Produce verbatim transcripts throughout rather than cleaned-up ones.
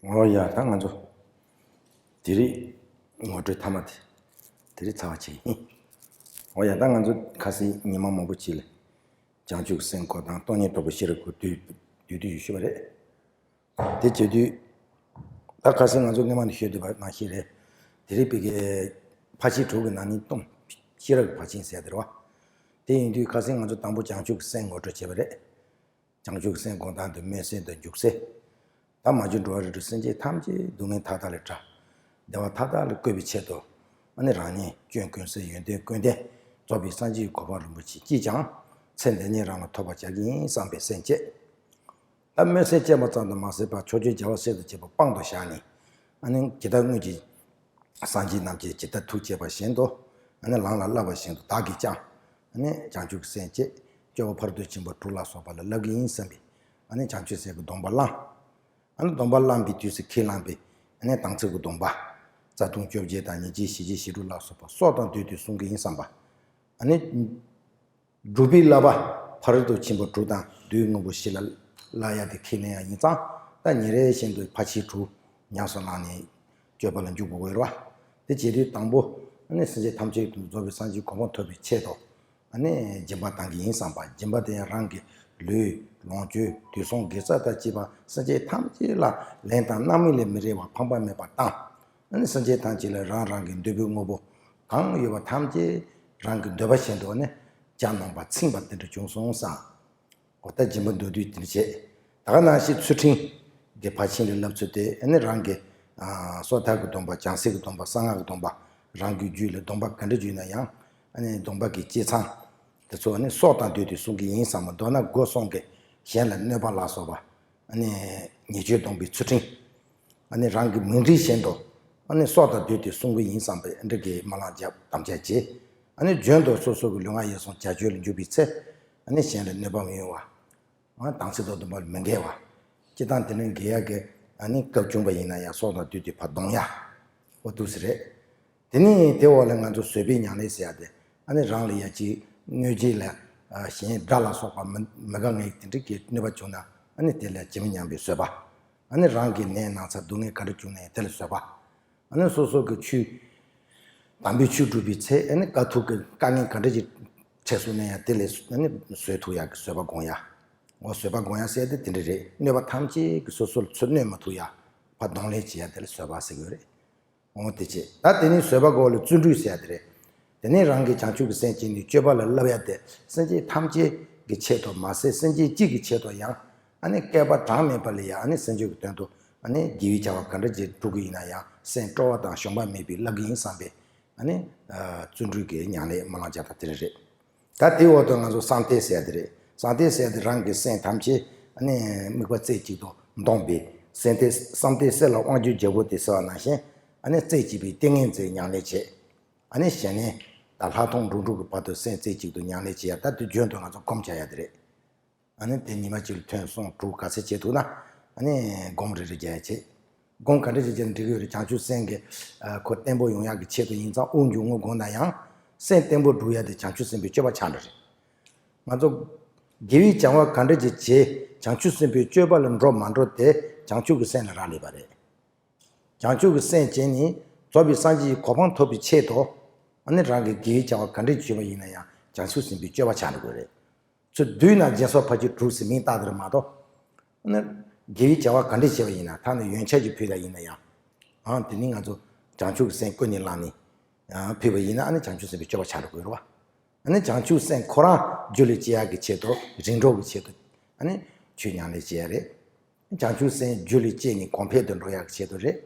འོ་ཡ། ད་ང་ཚོ་དེ་རིང་ངོ་སྤྲོད་མཐའ་མ་དེ་དེ་རིང་ཚར་བ་བྱེད་ཡིན། འོ་ཡ། ད་ང་ཚོ་ཁ་སང་ཉི་མ་མང་པོ་ཅིག་ལ་བྱང་ཆུབ་སེམས་འགོག་དང་སྟོང་ཉིད་རྟོགས་པའི་ཤེས་རབ་ཀྱི་དུས་དུས་དུས་ཞུས་པ་རེད། དེ་བྱེད་དུས་ད་ཁ་སང་ང་ཚོ་སྔོན་མ་ནས་ཤོད་བསྡད་པ་ནང་བཞིན་རེད། དེ་རིང་བོད་ཀྱི་ཕར་ཕྱིན་དྲུག་གི་ནང་ནས་སྟོང་ཤེས་རབ་ཀྱི་ཕར་ཕྱིན་ཟེར་དེ་རེད་བ། དེ་ཡིན་དུས་ཁ་སང་ང་ཚོ་དང་པོ་བྱང་ཆུབ་ཀྱི་སེམས་ངོ་སྤྲོད་བྱས་པ་རེད། བྱང་ཆུབ་སེམས་སྒོམ་སྟངས་དང་སྨོན་སེམས་དང་འཇུག་སེམས། ད་མ་གྱུར་འགྲོ་བ་རིགས་དྲུག་སེམས་ཅན་ཐམས་ཅད་སྡུག་བསྔལ་མཐའ་དག་ལས་བསྒྲལ། བདེ་བ་མཐའ་དག་ལ་བཀོད་པའི་ཆེད་དུ། ཨ་ནི་རང་ཉིད་སྐྱོན་ཀུན་ཟད་ཡོན་ཏན་ཀུན་ལྡན་རྫོགས་པའི་སངས་རྒྱས་ཀྱི་གོ་འཕང་རིན་པོ་ཆེ་ཅིས་ཀྱང་ཚེ་འདི་ཉིད་རང་ལ་ཐོབ་པར་བྱ་གི་ཡིན་བསམ་པའི་སེམས་བསྐྱེད། ད་སྨོན་སེམས་བསྐྱེད་པ་ཙམ་དུ་མ་ཟད་པར་ཕྱོགས་བཅུའི་རྒྱལ་བ་སྲས་དང་བཅས་པ་དཔང་དུ་བཞག་ནས། ཨ་ནི་ཇི་ལྟར་སྔོན་གྱི་སངས་རྒྱས་རྣམས་ཀྱིས་ཇི་ལྟར་ཐུགས་བསྐྱེད་པ་བཞིན་དུ། ཨ་ནི་ལམ་ལ་བསླབ་པ་བཞིན་དུ་བདག་གིས་ཀྱང་། ཨ་ནི་བྱང་ཆུབ་ཀྱི་སེམས་བསྐྱེད། སྤྱོད་པ་ཕ་རོལ་ཏུ་ཕྱིན་པ་དྲུག་ལ་སོགས་པ་ལ་བསླབ་ཀྱི་ཡིན་བསམ་པའི། ཨ་ནི་བྱང་ཆུབ་སེམས་ཀྱི་སྡོམ་པ་བླངས། ཨ་ནི་སྡོམ་པ་བླངས་པའི་དུས་སུ་ཁས་བླངས་པའི། ཨ་ནི་དམ་ཚིག་གི་སྡོམ་པ། རྩ་ལྟུང་བཅོ་བརྒྱད་དང་ཉེས་བྱས་ཞི་བྱེད་བཞི་དྲུག་ལ་སོགས་པ་སྲོག་དང་བསྡོས་ཏེ་བསྲུང་གི་ཡིན་བསམ་པ། ཨ་ནི། སྒྲུབ་པའི་བསླབ་པ་ཕ་རོལ་ཏུ་ཕྱིན་པ་དྲུག་དང་བསྡུས་དངོས་པོ་བཞི་ལ་བསླབ་ཡ་དེ་ཁས་ལེན་ཡ་ཡིན་ཙང་། ད་ཉིན་རེ་བཞིན་དུ་ཕར་ཕྱིན་དྲུག་ཉམས་སུ་བླངས་ནས་སྤྱོད་པ་ལ་འཇུག་དགོས་ཀྱི་ཡོད་རེད་བ། དེ་བྱེད་དུས་དང་པོ་ཨ་ནི་སེམས་ཅན་ཐམས་ཅད་དུ་རྫོགས་པའི་སངས་རྒྱས་གོ་འཕང་ཐོབ་པའི་ཆེད་དུ། ཨ་ནི་སྦྱིན་པ་བཏང་གི་ཡིན་བསམ་པ། སྦྱིན་པ་དེ་ཡང་རང་གི་ལུས་ལོངས་སྤྱོད་དུས་བསམ་དགེ་རྩ་དང་བཅས་པ་སེམས་ཅན་ཐམས་ཅད་ལ་ལེན་དང་རྣམ་སྨིན་ལས་མི་རེ་བ་ཕངས་པ་མེད་པར་བཏང་། ཨ་ནི་སེམས་ཅན་ཐམས་ཅད་ལ་རང་རང་གི་འདོད་པའི་དངོས་པོ་གང་ཡོད་པ་ཐམས་ཅད་རང་གི་འདོད་པ་བཞིན་དུ་ཨ་ནི་བྱ་གནང་པ་ཚིམ་པ་དེ་འདྲ་བྱུང་སོང་བསམ། འོ་ད་སྦྱིན་པ་མདོར་བསྡུས་དེ་འདྲ་བྱས། ད་ག་ནང་བཞིན་ཚུལ་ཁྲིམས་ཀྱི་ཕར་ཕྱིན་ལ་བསླབ་ཚུལ་དེ་ཨ་ནི་རང་གི་ཨ་སོ་ཐར་གྱི་སྡོམ་པ། བྱང་སེམས་ཀྱི་སྡོམ་པ། གསང་སྔགས་ཀྱི་སྡོམ་པ། རང་གི་རྒྱུད་ལ་སྡོམ་པ་ག་འདྲ་བརྒྱུད་ན་ཡང་། ཨ་ནི་སྡོམ་པ་གི་བཅད་མཚམས་དེ་ཚོ་ཨ་ནི་སྲོག་དང་བསྡོས་ཏེ་བསྲུང་གི་ཡིན་བསམ་པ། མདོར་ན་སྒོ་གསུམ་གྱི་གཞན་ལ་གནོད་པ་ལ་སོགས་པ། ཨ་ནི་ཉེས་སྤྱོད་སྡོམ་པའི་ཚུལ་ཁྲིམས། ཨ་ནི་རང་གི་མིང་འདྲི་བཞིན་དུ་ཨ་ནི་སྲོག་དང་བསྡོས་ཏེ་བསྲུང་གི་ཡིན་བསམ་པའི་འདྲ་གི་སྨོན་ལམ་བརྒྱབ་དམ་བཅའ་བྱས། ཨ་ནི་རྒྱུན་དུ་སོ་སོ་གི་ལུས་ངག་ཡིད་གསུམ་བྱ་སྤྱོད་ལ་འཇུག་པའི་ཚེ། ཨ་ནི་གཞན་ལ་གནོད་པ་མི་ཡོང་བ། ཨ་དམ་ཚིག་དང་སྡོམ་པ་ལ་མི་འགལ་བ། སྤྱིར་བཏང་དེ་ནི་འགལ་ཡག་གི་ཨ་ནི་སྐབས་བྱུང་བ་ཡིན་ན་ཡང་སྲོག་དང་བསྡོས་ཏེ་ཕར་གདོང་ཡ། འོ་འདུག་སེ་རེད། དེ་ནས་དེ་འོག་ལ་ང་ཚོ་བཟོད་པའི་ཉམས་ལེན་ཟེར་ཡ་དེ། ཨ་ནི་རང་ལ་ཡ་གཅིག་གནོད་བྱེད་ལ་ཨ་གཞན་དགྲ་ལ་སོགས་པ་མི་མི་དགའ་ངེས་དེ་འདྲ་གི་གནོད་པ་བྱུང་ན། ཨ་ནི་དེ་ལ་ཇི་མི་སྙམ་པའི་བཟོད་པ། ཨ་ནི་རང་གི་ནད་ན་ཚ་སྡུག་བསྔལ་ག་འདྲ་བྱུང་ན་ཡང་དེ་ལ་བཟོད་པ། ཨ་ནི་སོ་སོ་གི་ཆོས་དམ་པའི་ཆོས་སྒྲུབ་པའི་ཚེ་ཨ་ནི་དཀའ་ཐུབ་ཀྱི་དཀའ་ངལ་ག་འདྲ་ཅིག་འཕྲད་སོང་ན་ཡང་དེ་ལ་ཨ་ནི་བཟོད་ཐུབ་ཡག་གི་བཟོད་པ་སྒོམ་ཡ། འོ་བཟོད་པ་སྒོམ་ཡ་ཟེར་དེ་དེ་འདྲ་རེད། གནོད་པ་ཐམས་ཅད་ཀྱིས་སོ་སོ་ལ་ཚུར་གནོད་མ་ཐུབ་ཡ། ཕར་གདོང་ལེན་བྱེད་ཡ་དེ་ལ་བཟོད་པ་ཟེར་གྱི་ཡོད་རེད། འོ་དེ་བྱས། ད་དེ་ནས་བཟོད་པ་སྒོམ་ལ་བརྩོན་འགྲུས་ཟེར་ཡ་དེ་རེད། དེ་ནས་རང་གིས་བྱང་ཆུབ་ཀྱི་སེམས་བསྐྱེད་ནས་སྤྱོད་པ་ལ་བསླབ་ཡ་དེ་སེམས་ཅན་ཐམས་ཅད་ཀྱི་ཆེད་དུ་མ་ཟད་སེམས་ཅན་གཅིག་གི་ཆེད་དུ་ཡང་། ཨ་ནི་བསྐལ་པ་གྲངས་མེད་པ་ལ་ཡང་ཨ་ནི་སེམས་ཅན་གྱི་དོན་དུ་ཨ་ནི་དགེ་བའི་བྱ་བ་ག་འདྲ་ཅིག་སྒྲུབ་ཀྱི་ཡིན་ན་ཡང་སེམས་སྤྲོ་བ་དང་ཞུམ་པ་མེད་པའི་བསླབ་ཀྱི་ཡིན་བསམ་པའི་ཨ་ནི་བརྩོན་འགྲུས་ཀྱི་ཉམས་ལེན་སྨོན་ལམ་རྒྱག་སྟངས་དེ་རེད། ད་དེའི་འོག་ཏུ་ང་ཚོ་གསང་གཏད་ཟེར་ཡ་དེ་རེད། གསང་གཏད་ཟེར་ཡ་དེ་རང་གི་སེམས་ཐམས་ཅད་ཨ་ནི་དམིགས་པ་རྩེ་གཅིག་ཏུ་འདོམས་པའི་གསང་གཏད། གསང་གཏད་གསེར་ལ་དབང་བསྒྱུར་རྒྱལ་པོ་སྟེ་ཟེར་བ་ནང་བཞིན། ཨ་ནི་རྩེ་གཅིག་པའི་ཏིང་ངེ་འཛིན་ཉམས་ལེན་བྱེད། ཨ་ནི་ཞེ་ནས་ད་ལྷག་མཐོང་འགྲོ་དྲུག་གི་བར་དུ་སེམས་རྩེ་གཅིག་ཏུ་ཉམས་ལེན་བྱེད་ཡ། ད་དེ་རྒྱུན་དུ་ང་ཚོ་སྒོམ་བྱ་ཡ་དེ་རེད། ཨ་ནི་དེ་ཉི་མ་གཅིག་ལ་ཐུན་གསུམ་དྲུག་ག་ཚོད་བྱེད་ཐུབ་ན། ཨ་ནི་སྒོམ་རེ་རེ་རྒྱག་ཡ་བྱེད། སྒོམ་ག་འདྲ་ཅིག་བྱས་ན་འགྲིག་གི་ཡོད་རེད། བྱང་ཆུབ་སེམས་ཀྱི་ཨ་ཁོ་བརྟན་པོ་ཡོང་ཡག་གི་ཆེད་དུ་ཡིན་ཙང་དབུགས་འབྱུང་རྔུབ་སྒོམ་ན་ཡང་། སེམས་བརྟན་པོ་སྒྲུབ་ཡ་དེ་བྱང་ཆུབ་སེམས་དཔའི་སྤྱོད་པ་ཆགས་འགྲོ་རེད། ང་ཚོ་དགེ་བའི་བྱ་བ་ག་འདྲ་ཅིག་བྱེད། བྱང་ཆུབ་སེམས་དཔའི་སྤྱོད་པ་ལ་འགྲོ་མ་འགྲོ་དེ་བྱང་ཆུབ་ཀྱི་སེམས་ལ་རག་ལས་པ་རེད། བྱང་ཆུབ་ཀྱི་སེམས་བསྐྱེད་ནས་རྫོགས་པའི་སངས་རྒྱས་ཀྱི་གོ་འཕང་ཐོབ་པའི་ཆེད་དུ། ཨ་ནི་རང་གིས་དགེ་བའི་བྱ་བ་ག་འདྲ་བྱེད་པ་ཡིན་ན་ཡང་བྱང་ཆུབ་སེམས་དཔའི་སྤྱོད་པ་ཆགས་འགྲོ་དགོས་རེད། ཚུར་བསྡུས་ན་སྦྱིན་སོགས་ཕར་ཕྱིན་དྲུག་ཟེར་མིང་བཏགས་དེ་རེད་མ་གཏོགས། ཨ་ནི་དགེ་བའི་བྱ་བ་ག་འདྲ་བྱེད་པ་ཡིན་ན་ཐ་ན་ཡོན་ཆབ་ཅིག་ཕུལ་ཡ་ཡིན་ན་ཡང་། ཨ་དེ་ནི་ང་ཚོ་བྱང་ཆུབ་ཀྱི་སེམས་ཀུན་ནས་བསླངས་ནས་ཕུལ་བ་ཡིན་ན་ཨ་ནི་བྱང་ཆུབ་སེམས་དཔའི་སྤྱོད་པ་ཆགས་འགྲོ་དགོས་རེད་བ། ཨ་ནི་བྱང་ཆུབ་སེམས་ཁོ་རང་རྒྱུད་ལ་སྐྱེ་ཡག་གི་ཆེད་དུ། རིམ་གྲོ་གི་ཆེད་དུ། ཨ་ནི་ཆོས་ཉམས་ལེན་བྱེད་ཡ་རེད། བྱང་ཆུབ་སེམས་རྒྱུད་ལ་སྐྱེས་ནས་གོང་འཕེལ་དུ་འགྲོ་ཡག་གི་ཆེད་དུ་རེད།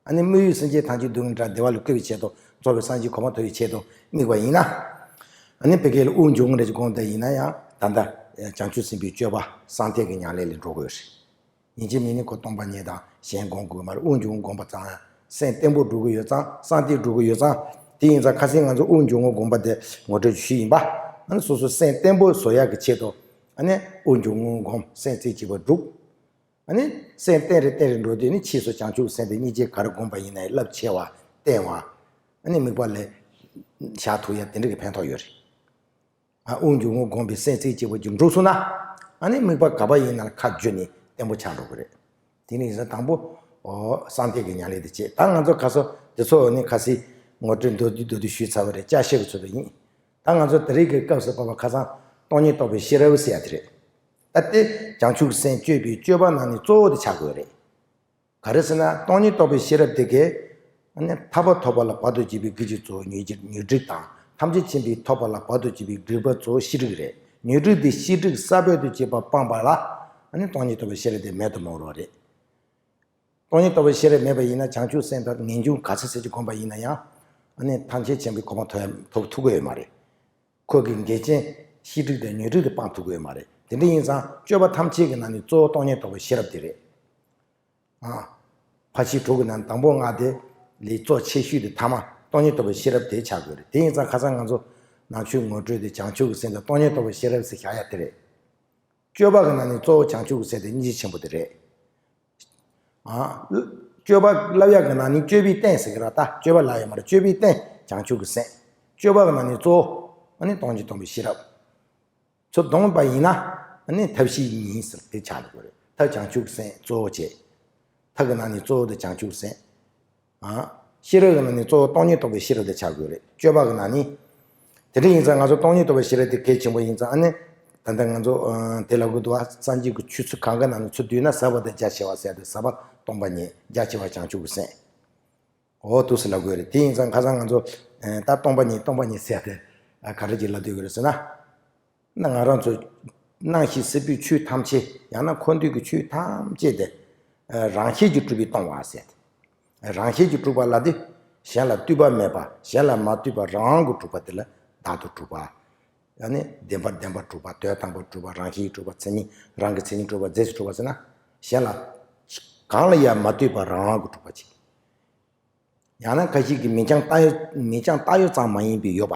ཨ་ནི་དམིགས་ཡུལ་སེམས་ཅན་ཐམས་ཅད་སྡུག་བསྔལ་བྲལ་བདེ་བ་ལ་བཀོད་པའི་ཆེད་དུ། རྫོགས་པའི་སངས་རྒྱས་གོ་འཕང་ཐོབ་པའི་ཆེད་དུ་དམིགས་པ་ཡིན་ན། ཨ་ནི་བོད་སྐད་ལ་དབུགས་འབྱུང་རྔུབ་འདྲ་ཅིག་སྒོམ་བསྡད་ཡིན་ན་ཡང་། ད་ལྟ་བྱང་ཆུབ་སེམས་དཔའི་སྤྱོད་པ་གསང་གཏད་ཀྱི་ཉམས་ལེན་ལ་འགྲོ་དགོས་རེད། ཡིན་གཅིག་མིན་གཅིག་ཁོ་སྟོང་པ་ཉིད་དང་གཞན་སྒོམ་དགོས་མ་རེད། དབུགས་འབྱུང་རྔུབ་སྒོམ་པ་ཙམ་ཡང་སེམས་བརྟན་པོ་སྒྲུབ་ཀྱི་ཡོད་ཙང་གསང་གཏད་སྒྲུབ་ཀྱི་ཡོད་ཙང་། དེ་ཡིན་ཙང་ཁ་སང་ང་ཚོ་དབུགས་འབྱུང་རྔུབ་སྒོམ་པ་དེ་ངོ་སྤྲོད་ཞུས་ཡིན་པ། ཨ་ནི་སོ་སོ་སེམས་བརྟན་པོ་བཟོ་ཡག་གི་ཆེད་དུ། ཨ་ནི་དབུགས་འབྱུང་རྔུབ་སྒོམ། སེམས་རྩེ་གཅིག་པ་སྒྲུབ། ཨ་ནི་སེམས་བརྟན་རེ་བརྟན་རེ་འགྲོ་དུས་ནི་ཕྱིས་སུ་བྱང་ཆུབ་སེམས་དཔའི་སྙིང་རྗེ་ག་རེ་བསྒོམ་པ་ཡིན་ན་ཡང་རླབས་ཆེ་བ། བརྟན་བ། ཨ་ནི་དམིགས་པ་ལས་བཞག་ཐུབ་ཡ་དེ་འདྲ་གི་ཕན་ཐོགས་ཡོད་རེད། ཨ་དབུགས་འབྱུང་རྔུབ་སྒོམ་པའི་སེམས་རྩེ་གཅིག་པ་ཅིག་འགྲུབ་སོང་ན། ཨ་ནི་དམིགས་པ་ག་པར་ཡིན་ན་ལ་ཁ་བསྒྱུར་ནས་བརྟན་པོ་ཆགས་འགྲོ་གི་རེད། དེ་ནས་ཡིན་ཙང་དང་པོ་ ཨོ་གསང་སྟེ་གི་ཉམས་ལེན་དེ་བྱེད། ད་ང་ཚོ་ཁ་སོ་དེ་ཚོ་ནི་ཁ་སི་ངོ་སྤྲོད་མདོར་བསྡུས་མདོར་བསྡུས་ཞུས་ཚར་བ་རེད། བསྐྱར་བཤད་ཀྱི་ཚུལ་དུ་ཡིན། ད་ང་ཚོ་དེ་རིང་གི་སྐབས་སུ་བབས་པ་ཁ་སང་སྟོང་ཉིད་རྟོགས་པའི་ཤེས་རབ་ཟེར་ཡ་དེ་རེད། ད་དེ་བྱང་ཆུབ་ཀྱི་སེམས་སྤྱོད་པའི་སྤྱོད་པ་རྣམས་ནི་གཙོ་བོ་དེ་ཆགས་དགོས་རེད། ག་རེ་ཟེར་ན་སྟོང་ཉིད་རྟོགས་པའི་ཤེས་རབ་དེ་གས། ཨ་ནི་ཐར་པ་ཐོབ་པ་ལ་བར་དུ་གཅོད་པའི་གེགས་ཀྱི་གཙོ་བོ་ཉོན་ཅིག་ཉོན་སྒྲིབ་དང་། ཐམས་ཅད་མཁྱེན་པའི་ཐོབ་པ་ལ་བར་དུ་གཅོད་པའི་སྒྲིབ་པ་གཙོ་བོ་ཤེས་སྒྲིབ་རེད། ཉོན་སྒྲིབ་དེ་ཤེས་སྒྲིབ་ས་བོན་དུ་བྱས་པ་སྤངས་པ་ལ། ཨ་ནི་སྟོང་ཉིད་རྟོགས་པའི་ཤེས་རབ་དེ་མེད་དུ་མི་རུང་བ་རེད། སྟོང་ཉིད་རྟོགས་པའི་ཤེས་རབ་མེད་པ་ཡིན་ན་བྱང་ཆུབ་སེམས་དང་ངེས་འབྱུང་ག་ཚོད་ཟེར་གྱི་བསྒོམ་པ་ཡིན་ན་ཡང་། ཨ་ནི་ཐམས་ཅད་མཁྱེན་པའི་གོ་འཕང་ཐོབ་ཐོབ་ཐུབ་ཀྱི་ཡོད་མ་རེད། ཁོ་གི་འགལ་རྐྱེན་ཤེས་སྒྲིབ་དང་ཉོན་སྒྲིབ་དེ་སྤང་ཐུབ་ཀྱི་ཡོད་མ་རེད། དེ་འདྲ་ཡིན་ཙང་སྤྱོད་པ་ཐམས་ཅད་ཀྱི་ནང་ནས་གཙོ་བོ་སྟོང་ཉིད་རྟོགས་པའི་ཤེས་རབ་དེ་རེད། ཨ། ཕར་ཕྱིན་དྲུག་གི་ནང་དང་པོ་ལྔ་དེ་ལས་གཙོ་ཆེ་ཤོས་དེ་ཐ་མ་སྟོང་ཉིད་རྟོགས་པའི་ཤེས་རབ་དེ་ཆགས་དགོས་རེད། དེ་ཡིན་ཙང་ཁ་སང་ང་ཚོ་ནང་ཆོས་ངོ་སྤྲོད་དེ་བྱང་ཆུབ་ཀྱི་སེམས་དང་སྟོང་ཉིད་རྟོགས་པའི་ཤེས་རབ་ཟེར་བཞག་ཡ་དེ་རེད། སྤྱོད་པ་གི་ནང་ནས་གཙོ་བོ་བྱང་ཆུབ་ཀྱི་སེམས་དེ་སྙིང་རྗེ་ཆེན་པོ་དེ་རེད། ཨ། སྤྱོད་པ་བསླབ་ཡག་གི་ནང་ནས་སྤྱོད་པའི་རྟེན་ཟེར་གི་ར། ད་སྤྱོད་པ་ལབ་ཡོད་མ་རེད། སྤྱོད་པའི་རྟེན་བྱང་ཆུབ་ཀྱི་སེམས། སྤྱོད་པ་གི་ནང་ནས་གཙོ་བོ་ཨ་ནི་སྟོང་ཉིད་སྟོང་པའི་ཤེས་རབ། ཚུར་བསྡོམས་པ་ཡིན་ན་ཨ་ནི་ཐབས་ཤེས་གཉིས་ཟེར་དེ་ཆགས་འགྲོ་གི་རེད། ཐབས་བྱང་ཆུབ་ཀྱི་སེམས་གཙོ་བོ་བྱས། ཐབས་ཀྱི་ནང་ནས་གཙོ་བོ་དེ་བྱང་ཆུབ་ཀྱི་སེམས། ཨ། ཤེས་རབ་ཀྱི་ནང་ནས་གཙོ་བོ་སྟོང་ཉིད་རྟོགས་པའི་ཤེས་རབ་དེ་ཆགས་དགོས་རེད། སྤྱོད་པ་གི་ནང་ནས། དེ་འདྲ་ཡིན་ཙང་ང་ཚོ་སྟོང་ཉིད་རྟོགས་པའི་ཤེས་རབ་དེ་གལ་ཆེན་པོ་ཡིན་ཙང་ཨ་ནི། ད་ལྟ་ང་ཚོ་ཨ་དེ་ལབ་གི་འདུག་བ། སངས་རྒྱས་ཀྱི་ཆོས་ཚུལ་གང་གི་ནང་ནས་ཚུར་བསྡུས་ན་ཟབ་པ་དང་རྒྱ་ཆེ་བ་ཟེར་ཏེ། ཟབ་པ་སྟོང་པ་ཉིད། རྒྱ་ཆེ་བ་བྱང་ཆུབ་ཀྱི་སེམས། འོ་འདུག་སེ་ལབ་དགོས་རེད། དེ་ཡིན་ཙང་ཁ་སང་ང་ཚོ་ཨ་ད་སྟོང་པ་ཉིད་སྟོང་པ་ཉིད་ཟེར་ཏེ་ཨ་ག་རེ་ཅིག་ལབ་སྡོད་ཀྱི་རེད་ཟེར་ན། ན་ང་རང་ཚོ་སྣང་ཞིང་སྲིད་པའི་ཆོས་ཐམས་ཅད། ཡང་ན་འཁོར་འདས་ཀྱི་ཆོས་ཐམས་ཅད་དེ་ཨ་རང་ཞལ་གྱིས་གྲུབ་པས་སྟོང་པ་ཟེར་ཏེ། རང་ཞལ་གྱིས་གྲུབ་པ་ལ་དེ་གཞན་ལ་ལྟོས་པ་མེད་པ། གཞན་ལ་མ་ལྟོས་པ་རང་དབང་གིས་གྲུབ་པ་དེ་ལ་བདག་ཏུ་གྲུབ་པ། ཡང་ནི་བདེན་པར་བདེན་པར་གྲུབ་པ། དོན་དམ་པར་གྲུབ་པ། རང་བཞིན་གྱིས་གྲུབ་པ། མཚན་ཉིད་རང་གི་མཚན་ཉིད་གྲུབ་པ། རྫས་སུ་གྲུབ་པ་ཟེར་ན། གཞན་ལ་གང་ལ་ཡང་མ་ལྟོས་པ་རང་དབང་གིས་གྲུབ་པ་ཅིག། ཡང་ན་ཁ་ཅིག་གིས་མིང་རྐྱང་བཏགས་ཡོད། མིང་རྐྱང་བཏགས་ཡོད་ཙམ་མ་ཡིན་པའི་ཡོད་པ།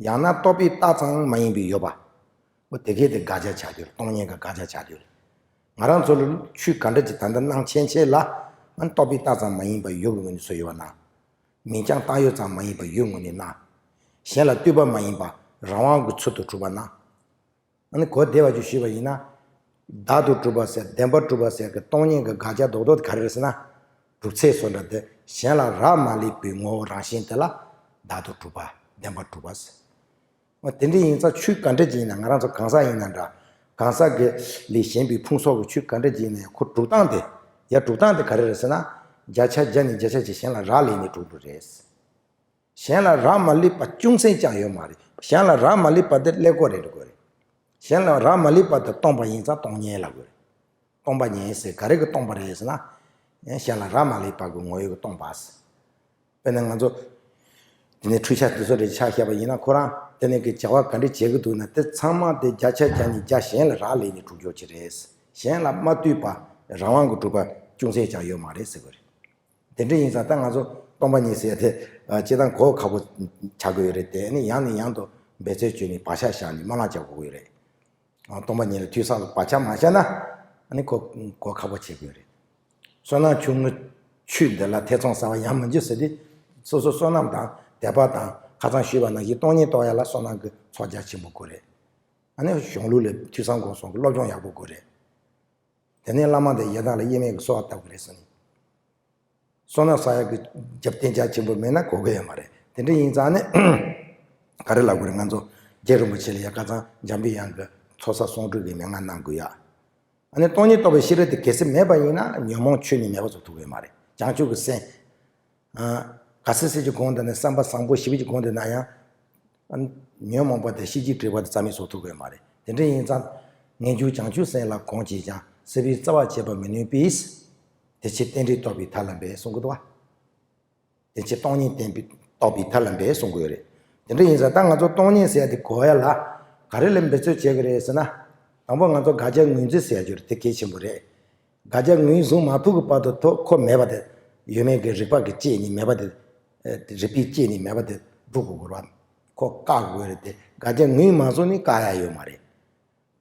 ཡང་ན་རྟོག་པས་བཏགས་ཙམ་མ་ཡིན་པའི་ཡོད་པ། འོ་དེ་གས་དེ་དགག་བྱ་ཆགས་དུས། སྟོང་ཉིད་ཀྱི་དགག་བྱ་ཆགས་དུས། ང་རང་ཚོ་ལ་ཆོས་ག་འདྲ་ཅིག་ད་ལྟ་སྣང་ཆེན་ཆེ་ལ། ཨ་ནི་རྟོག་པས་བཏགས་ཙམ་མ་ཡིན་པ་ཡོད་ཀྱི་ངོས་ནས་བཟོས་ཡོད་པ་ན། མིང་རྐྱང་བཏགས་ཡོད་ཙམ་མ་ཡིན་པ་ཡོད་ངོས་ནས་ན། གཞན་ལ་ལྟོས་པ་མ་ཡིན་པ་རང་དབང་གི་ཚུལ་དུ་གྲུབ་པ་ན། ཨ་ནི་གོ་བདེ་བ་ཅིག་ཞུས་པ་ཡིན་ན། བདག་ཏུ་གྲུབ་པ་ཟེར། བདེན་པར་གྲུབ་པ་ཟེར་གི་སྟོང་ཉིད་ཀྱི་དགག་བྱ་རྡོག་རྡོག་དེ་ག་རེ་རེད་ཟེར་ན། གྲུབ་ཚད་བཟོ་འདྲ་དེ་གཞན་ལ་རག་མ་ལས་པའི་ངོ་བོ་རང་བཞིན་དེ་ལ་བདག་ཏུ་གྲུབ་པ། བདེན་པར་གྲུབ་པ་ཟེར། འོ་དེ་འདྲ་ཡིན་ཙང་ཆོས་ག་འདྲ་ཅིག་ཡིན་ན། ང་རང་ཚོ་གང་ཟག་ཡིན་ན་འདྲ། གང་ཟག་གི་ལས་གཞན་པའི་ཕུང་གསོག་གི་ཆོས་ག་འདྲ་ཅིག་ཡིན་ན་ཡང་ཁོ་གྲུབ་སྟངས་དེ། ཡ་གྲུབ་སྟངས་དེ་ག་རེ་རེད་ཟེར་ན། བརྒྱ་ཆ་བརྒྱ་ནས་བརྒྱ་ཆ་གཅིག་གཞན་ལ་རག་ལས་ནས་གྲུབ་འགྲོ་རེད། གཞན་ལ་རག་མ་ལས་པ་ཅུང་ཟད་ཀྱང་ཡོད་མ་རེད། གཞན་ལ་རག་མ་ལས་པ་དེ་ཀླད་ཀོར་རེད་དགོས་རེད། གཞན་ལ་རག་མ་ལས་པ་དེ་སྟོང་པ་ཡིན་ཙང་སྟོང་ཉིད་ལབ་དགོས་རེད། སྟོང་པ་ཉིད་ཟེར་ག་རེ་གི་སྟོང་པ་རེད་ཟེར་ན། གཞན་ལ་རག་མ་ལས་པ་གི་ངོ་བོ་གི་སྟོང་པ་ཟེར། དཔེར་ན་ང་ཚོ་དེ་ནས་འཕྲུལ་ཆས་དེ་ཚོ་རེ་ཆ་བཞག་པ་ཡིན་ན། ཁོ་རང་དེ་ནས་གི་བྱ་བ་ག་འདྲ་བྱེད་ཀྱི་འདུག་ན། དེ་ཚང་མ་དེ་བརྒྱ་ཆ་བརྒྱ་ནས་བརྒྱ་གཞན་ལ་རག་ལས་ནས་གྲུབ་ཀྱོག་ཅིག་རེད། གཞན་ལ་མ་ལྟོས་པ་རང་དབང་གིས་གྲུབ་པ་ཅུང་ཟད་ཀྱང་ཡོད་མ་རེད་ཟེར་དགོས་རེད། དེ་འདྲ་ཡིན་ཙང་ད་ང་ཚོ་སྟོང་པ་ཉིད་ཟེར་དེ་ཨ་སྤྱིར་བཏང་གོ་ཁག་པོ་ཆགས་ཀྱི་ཡོད་རེད། དེ་ནི་ཡང་ནས་ཡང་དུ་འབད་རྩོལ་བྱས་ནས་བག་ཆགས་བཞག་ནས་སྨོན་ལམ་རྒྱག་དགོས་ཀྱི་ཡོད་རེད། ཨ་སྟོང་པ་ཉིད་ལ་ཐོས་བསམ་ལ་བག་ཆགས་མ་བཞག་ན་ཨ་ནི་གོ་གོ་ཁག་པོ་ཆགས་ཀྱི་ཡོད་རེད། བསོད་ནམས་ཆུང་ངུས་ཆོས་འདི་ལ་ཐེ་ཚོམ་ཟ་བ་ཡང་མི་འཇུག་ཟེར་ཏེ། སོ་སོ་བསོད་ནམས་དང་དད་པ་དང་ཁ་སང་ཞུས་པ་ནང་བཞིན་སྟོང་ཉིད་རྟོགས་ཡ་ལ་བསོད་ནམས་ཀྱི་ཚོགས་རྒྱ་ཆེན་པོ་དགོས་རེད། ཨ་ནི་གཞུང་ལུགས་ལ་ཐོས་བསམ་སྒོམ་གསུམ་གྱི་སློབ་སྦྱོང་ཡག་པོ་དགོས་རེད། དེ་ནས་བླ་མ་དང་ཡི་དམ་ལ་དབྱེར་མེད་ཀྱི་གསོལ་བ་བཏབ་དགོས་རེད་ཟེར་ནས། བསོད་ནམས་བསགས་ཡག་གི་རྒྱབ་རྟེན་རྒྱ་ཆེན་པོ་མེད་ན་གོ་གི་ཡོད་མ་རེད། དེ་འདྲ་ཡིན་ཙང་ནི་ག་རེ་ལབ་དགོས་རེད། ང་ཚོ་རྗེ་རིན་པོ་ཆེ་ལ་ཡ་ཁ་སང་འཇམ་པའི་དབྱངས་ཀྱི་ཚོགས་བསགས་གསུང་སྒྲོས་ཀྱི་མན་ངག་གནང་དགོས་ཡ། ཨ་ནི་སྟོང་ཉིད་རྟོགས་པའི་ཤེས་རབ་དེ་གལ་སྲིད་མེད་པ་ཡིན་ན་ཉོན་མོངས་ཆོས་ནི་མེད་པ་བཟོ་ཐུབ་ཀྱི་ཡོད་མ་རེད། བྱང་ཆུབ་ཀྱི་སེམས། ཨ། ག་ཚོད་ཟེར་གྱི་གོང་དུ་ནས་བསམ་པ་བཟང་པོ་ཞེ་པོ་ཅིག་གོང་དུ་ན་ཡང་། ཨ། ཉོན་མོངས་པ་དང་ཤེས་བྱའི་སྒྲིབ་པ་དེ་རྩ་མེད་བཟོ་ཐུབ་ཀྱི་ཡོད་མ་རེད། དེ་འདྲ་ཡིན་ཙང་། ངེས་འབྱུང་བྱང་ཆུབ་སེམས་ལ་གང་བྱས་ཀྱང་། སྲིད་པའི་རྩ་བ་བཅད་པར་མི་ནུས་པས། དེ་ཕྱིར་རྟེན་འབྲེལ་རྟོགས་པའི་ཐབས་ལ་འབད་གསུང་གི་འདུག་བ། དེ་ཕྱིར་སྟོང་ཉིད་བསྟན་པའི་རྟོགས་པའི་ཐབས་ལ་འབད་གསུང་གི་ཡོད་རེད། དེ་འདྲ་ཡིན་ཙང་ད་ང་ཚོ་སྟོང་ཉིད་ཟེར་ཡ་དེ་གོ་ཡ་ལ་ག་རེ་ལ་འབད་རྩོལ་བྱེད་ཀྱི་རེད་ཟེར་ན། དང་པོ་ང་ཚོ་དགག་བྱ་ངོས་འཛིན་ཟེར་ཡ་ཅིག་ཡོད་རེད། དེ་གལ་ཆེན་པོ་རེད། དགག་བྱ་ངོས་བཟུང་མ་ཐུབ་ཀྱི་བར་དུ་ཐོག་ཁོ་མེད་པ་དེ། ཡོད་མེད་ཀྱི་རིག་པ་གིས་དཔྱད་ནས་མེད་པ་དེ། ཨ། རིག་པས་དཔྱད་ནས་མེད་པ་དེ་སྒྲུབ་དགོས་ཀྱི་རེད་བ། ཁོ་བཀག་དགོས་རེད་དེ། དགག་བྱ་ངོས་མ་བཟུང་ནས་བཀག་ཡ་ཡོད་མ་རེད།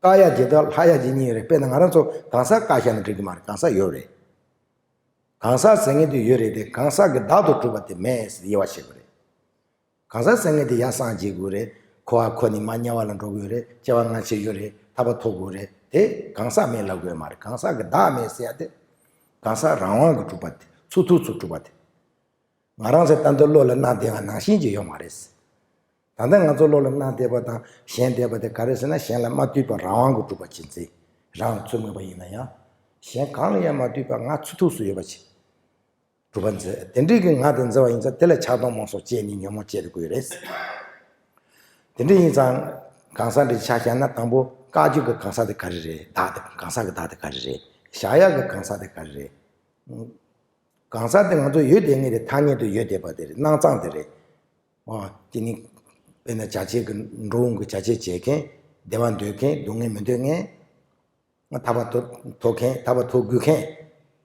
བཀག་ཡ་ཇི་ལྟར་ལྷག་ཡ་ཇི་སྙེད་ཡོད་རེད། དཔེར་ན་ང་རང་ཚོ་གང་ཟག་བཀག་བཞག་ན་འགྲིག་གི་མ་རེད། གང་ཟག་ཡོད་རེད། གང་ཟག་ཟེར་མཁན་དེ་ཡོད་རེད་དེ། གང་ཟག་གི་བདག་ཏུ་གྲུབ་པ་དེ་མེད་ཟེར་དབྱེ་བ་ཕྱེ་དགོས་རེད། གང་ཟག་ཟེར་མཁན་དེ་ཡར་སངས་རྒྱས་དགོས་རེད། འཁོར་བ་འཁོར་ནས་མར་དམྱལ་བ་ལ་འགྲོ་དགོས་རེད། སྐྱེ་བ་སྔ་ཕྱི་ཡོད་རེད། ཐར་པ་ཐོབ་དགོས་རེད། དེ་གང་ཟག་མེད་ལབ་དགོས་མ་རེད། གང་ཟག་གི་བདག་མེད་ཟེར་ཡ་དེ། གང་ཟག་རང་དབང་གིས་གྲུབ་པ་དེ། ཚུགས་ཐུབ་ཚུལ་གྲུབ་པ་དེ། ང་རང་ཚོའི་ད་ལྟ་བློ་ལ་སྣང་བསྡད་པ་ནང་བཞིན་གྱི་ཡོད་མ་རེད། ད་ལྟ་ང་ཚོ་བློ་ལ་སྣང་བསྡད་པ་དང་ཞེན་བསྡད་པ་དེ་ག་རེ་ཟེར་ན། གཞན་ལ་མ་ལྟོས་པར་རང་དབང་གིས་གྲུབ་པ་ཅིག་འཛིན། རང་ཚུགས་མེད་པ་ཡིན་ན་ཡང་། གཞན་གང་ལ་ཡང་མ་ལྟོས་པར་ང་ཚུགས་ཐུབ་ཚུལ་ཡོད་པ་ཅིག་གྲུབ་པ་འཛིན། དེ་འདྲའི་གི་ང་དེ་འཛིན་པ་ཡིན་ཙང་། དེ་ལ་ཆགས་སྡང་རྨོངས་གསུམ་སྐྱེས་ནས་ཉོན་མོངས་སྐྱེ་དགོས་རེད། དེ་འདྲ་ཡིན་ཙང་གང་ཟག་འདྲ་ཆ་བཞག་ན། དང་པོ་བཀག་རྒྱུ་གི་གང་ཟག་དེ་ག་རེ་རེད། བདག་དེ། གང་ཟག་གི་བདག་དེ་ག་རེ་རེད། བཞག་ཡག་གི་གང་ཟག་དེ་ག་རེ་རེད། གང་ཟག་དེ་ང་ཚོ་ཡོད་བསྡད་མཁན་དེ། ཐ་སྙད་དུ་ཡོད་བསྡད་པ་དེ་རེད། སྣང་ཙམ་དེ་རེད། ཨོ། དེ་ནི་དཔེར་ན་བྱ་བྱེད་ཀྱི། འགྲོ་འོང་གི་བྱ་བྱེད་བྱེད་མཁན། བདེ་བ་འདོད་མཁན། སྡུག་བསྔལ་མི་འདོད་མཁན། ཐར་པ་ཐོབ་ཐོབ་མཁན། ཐར་པ་ཐོབ་དགོས་མཁན།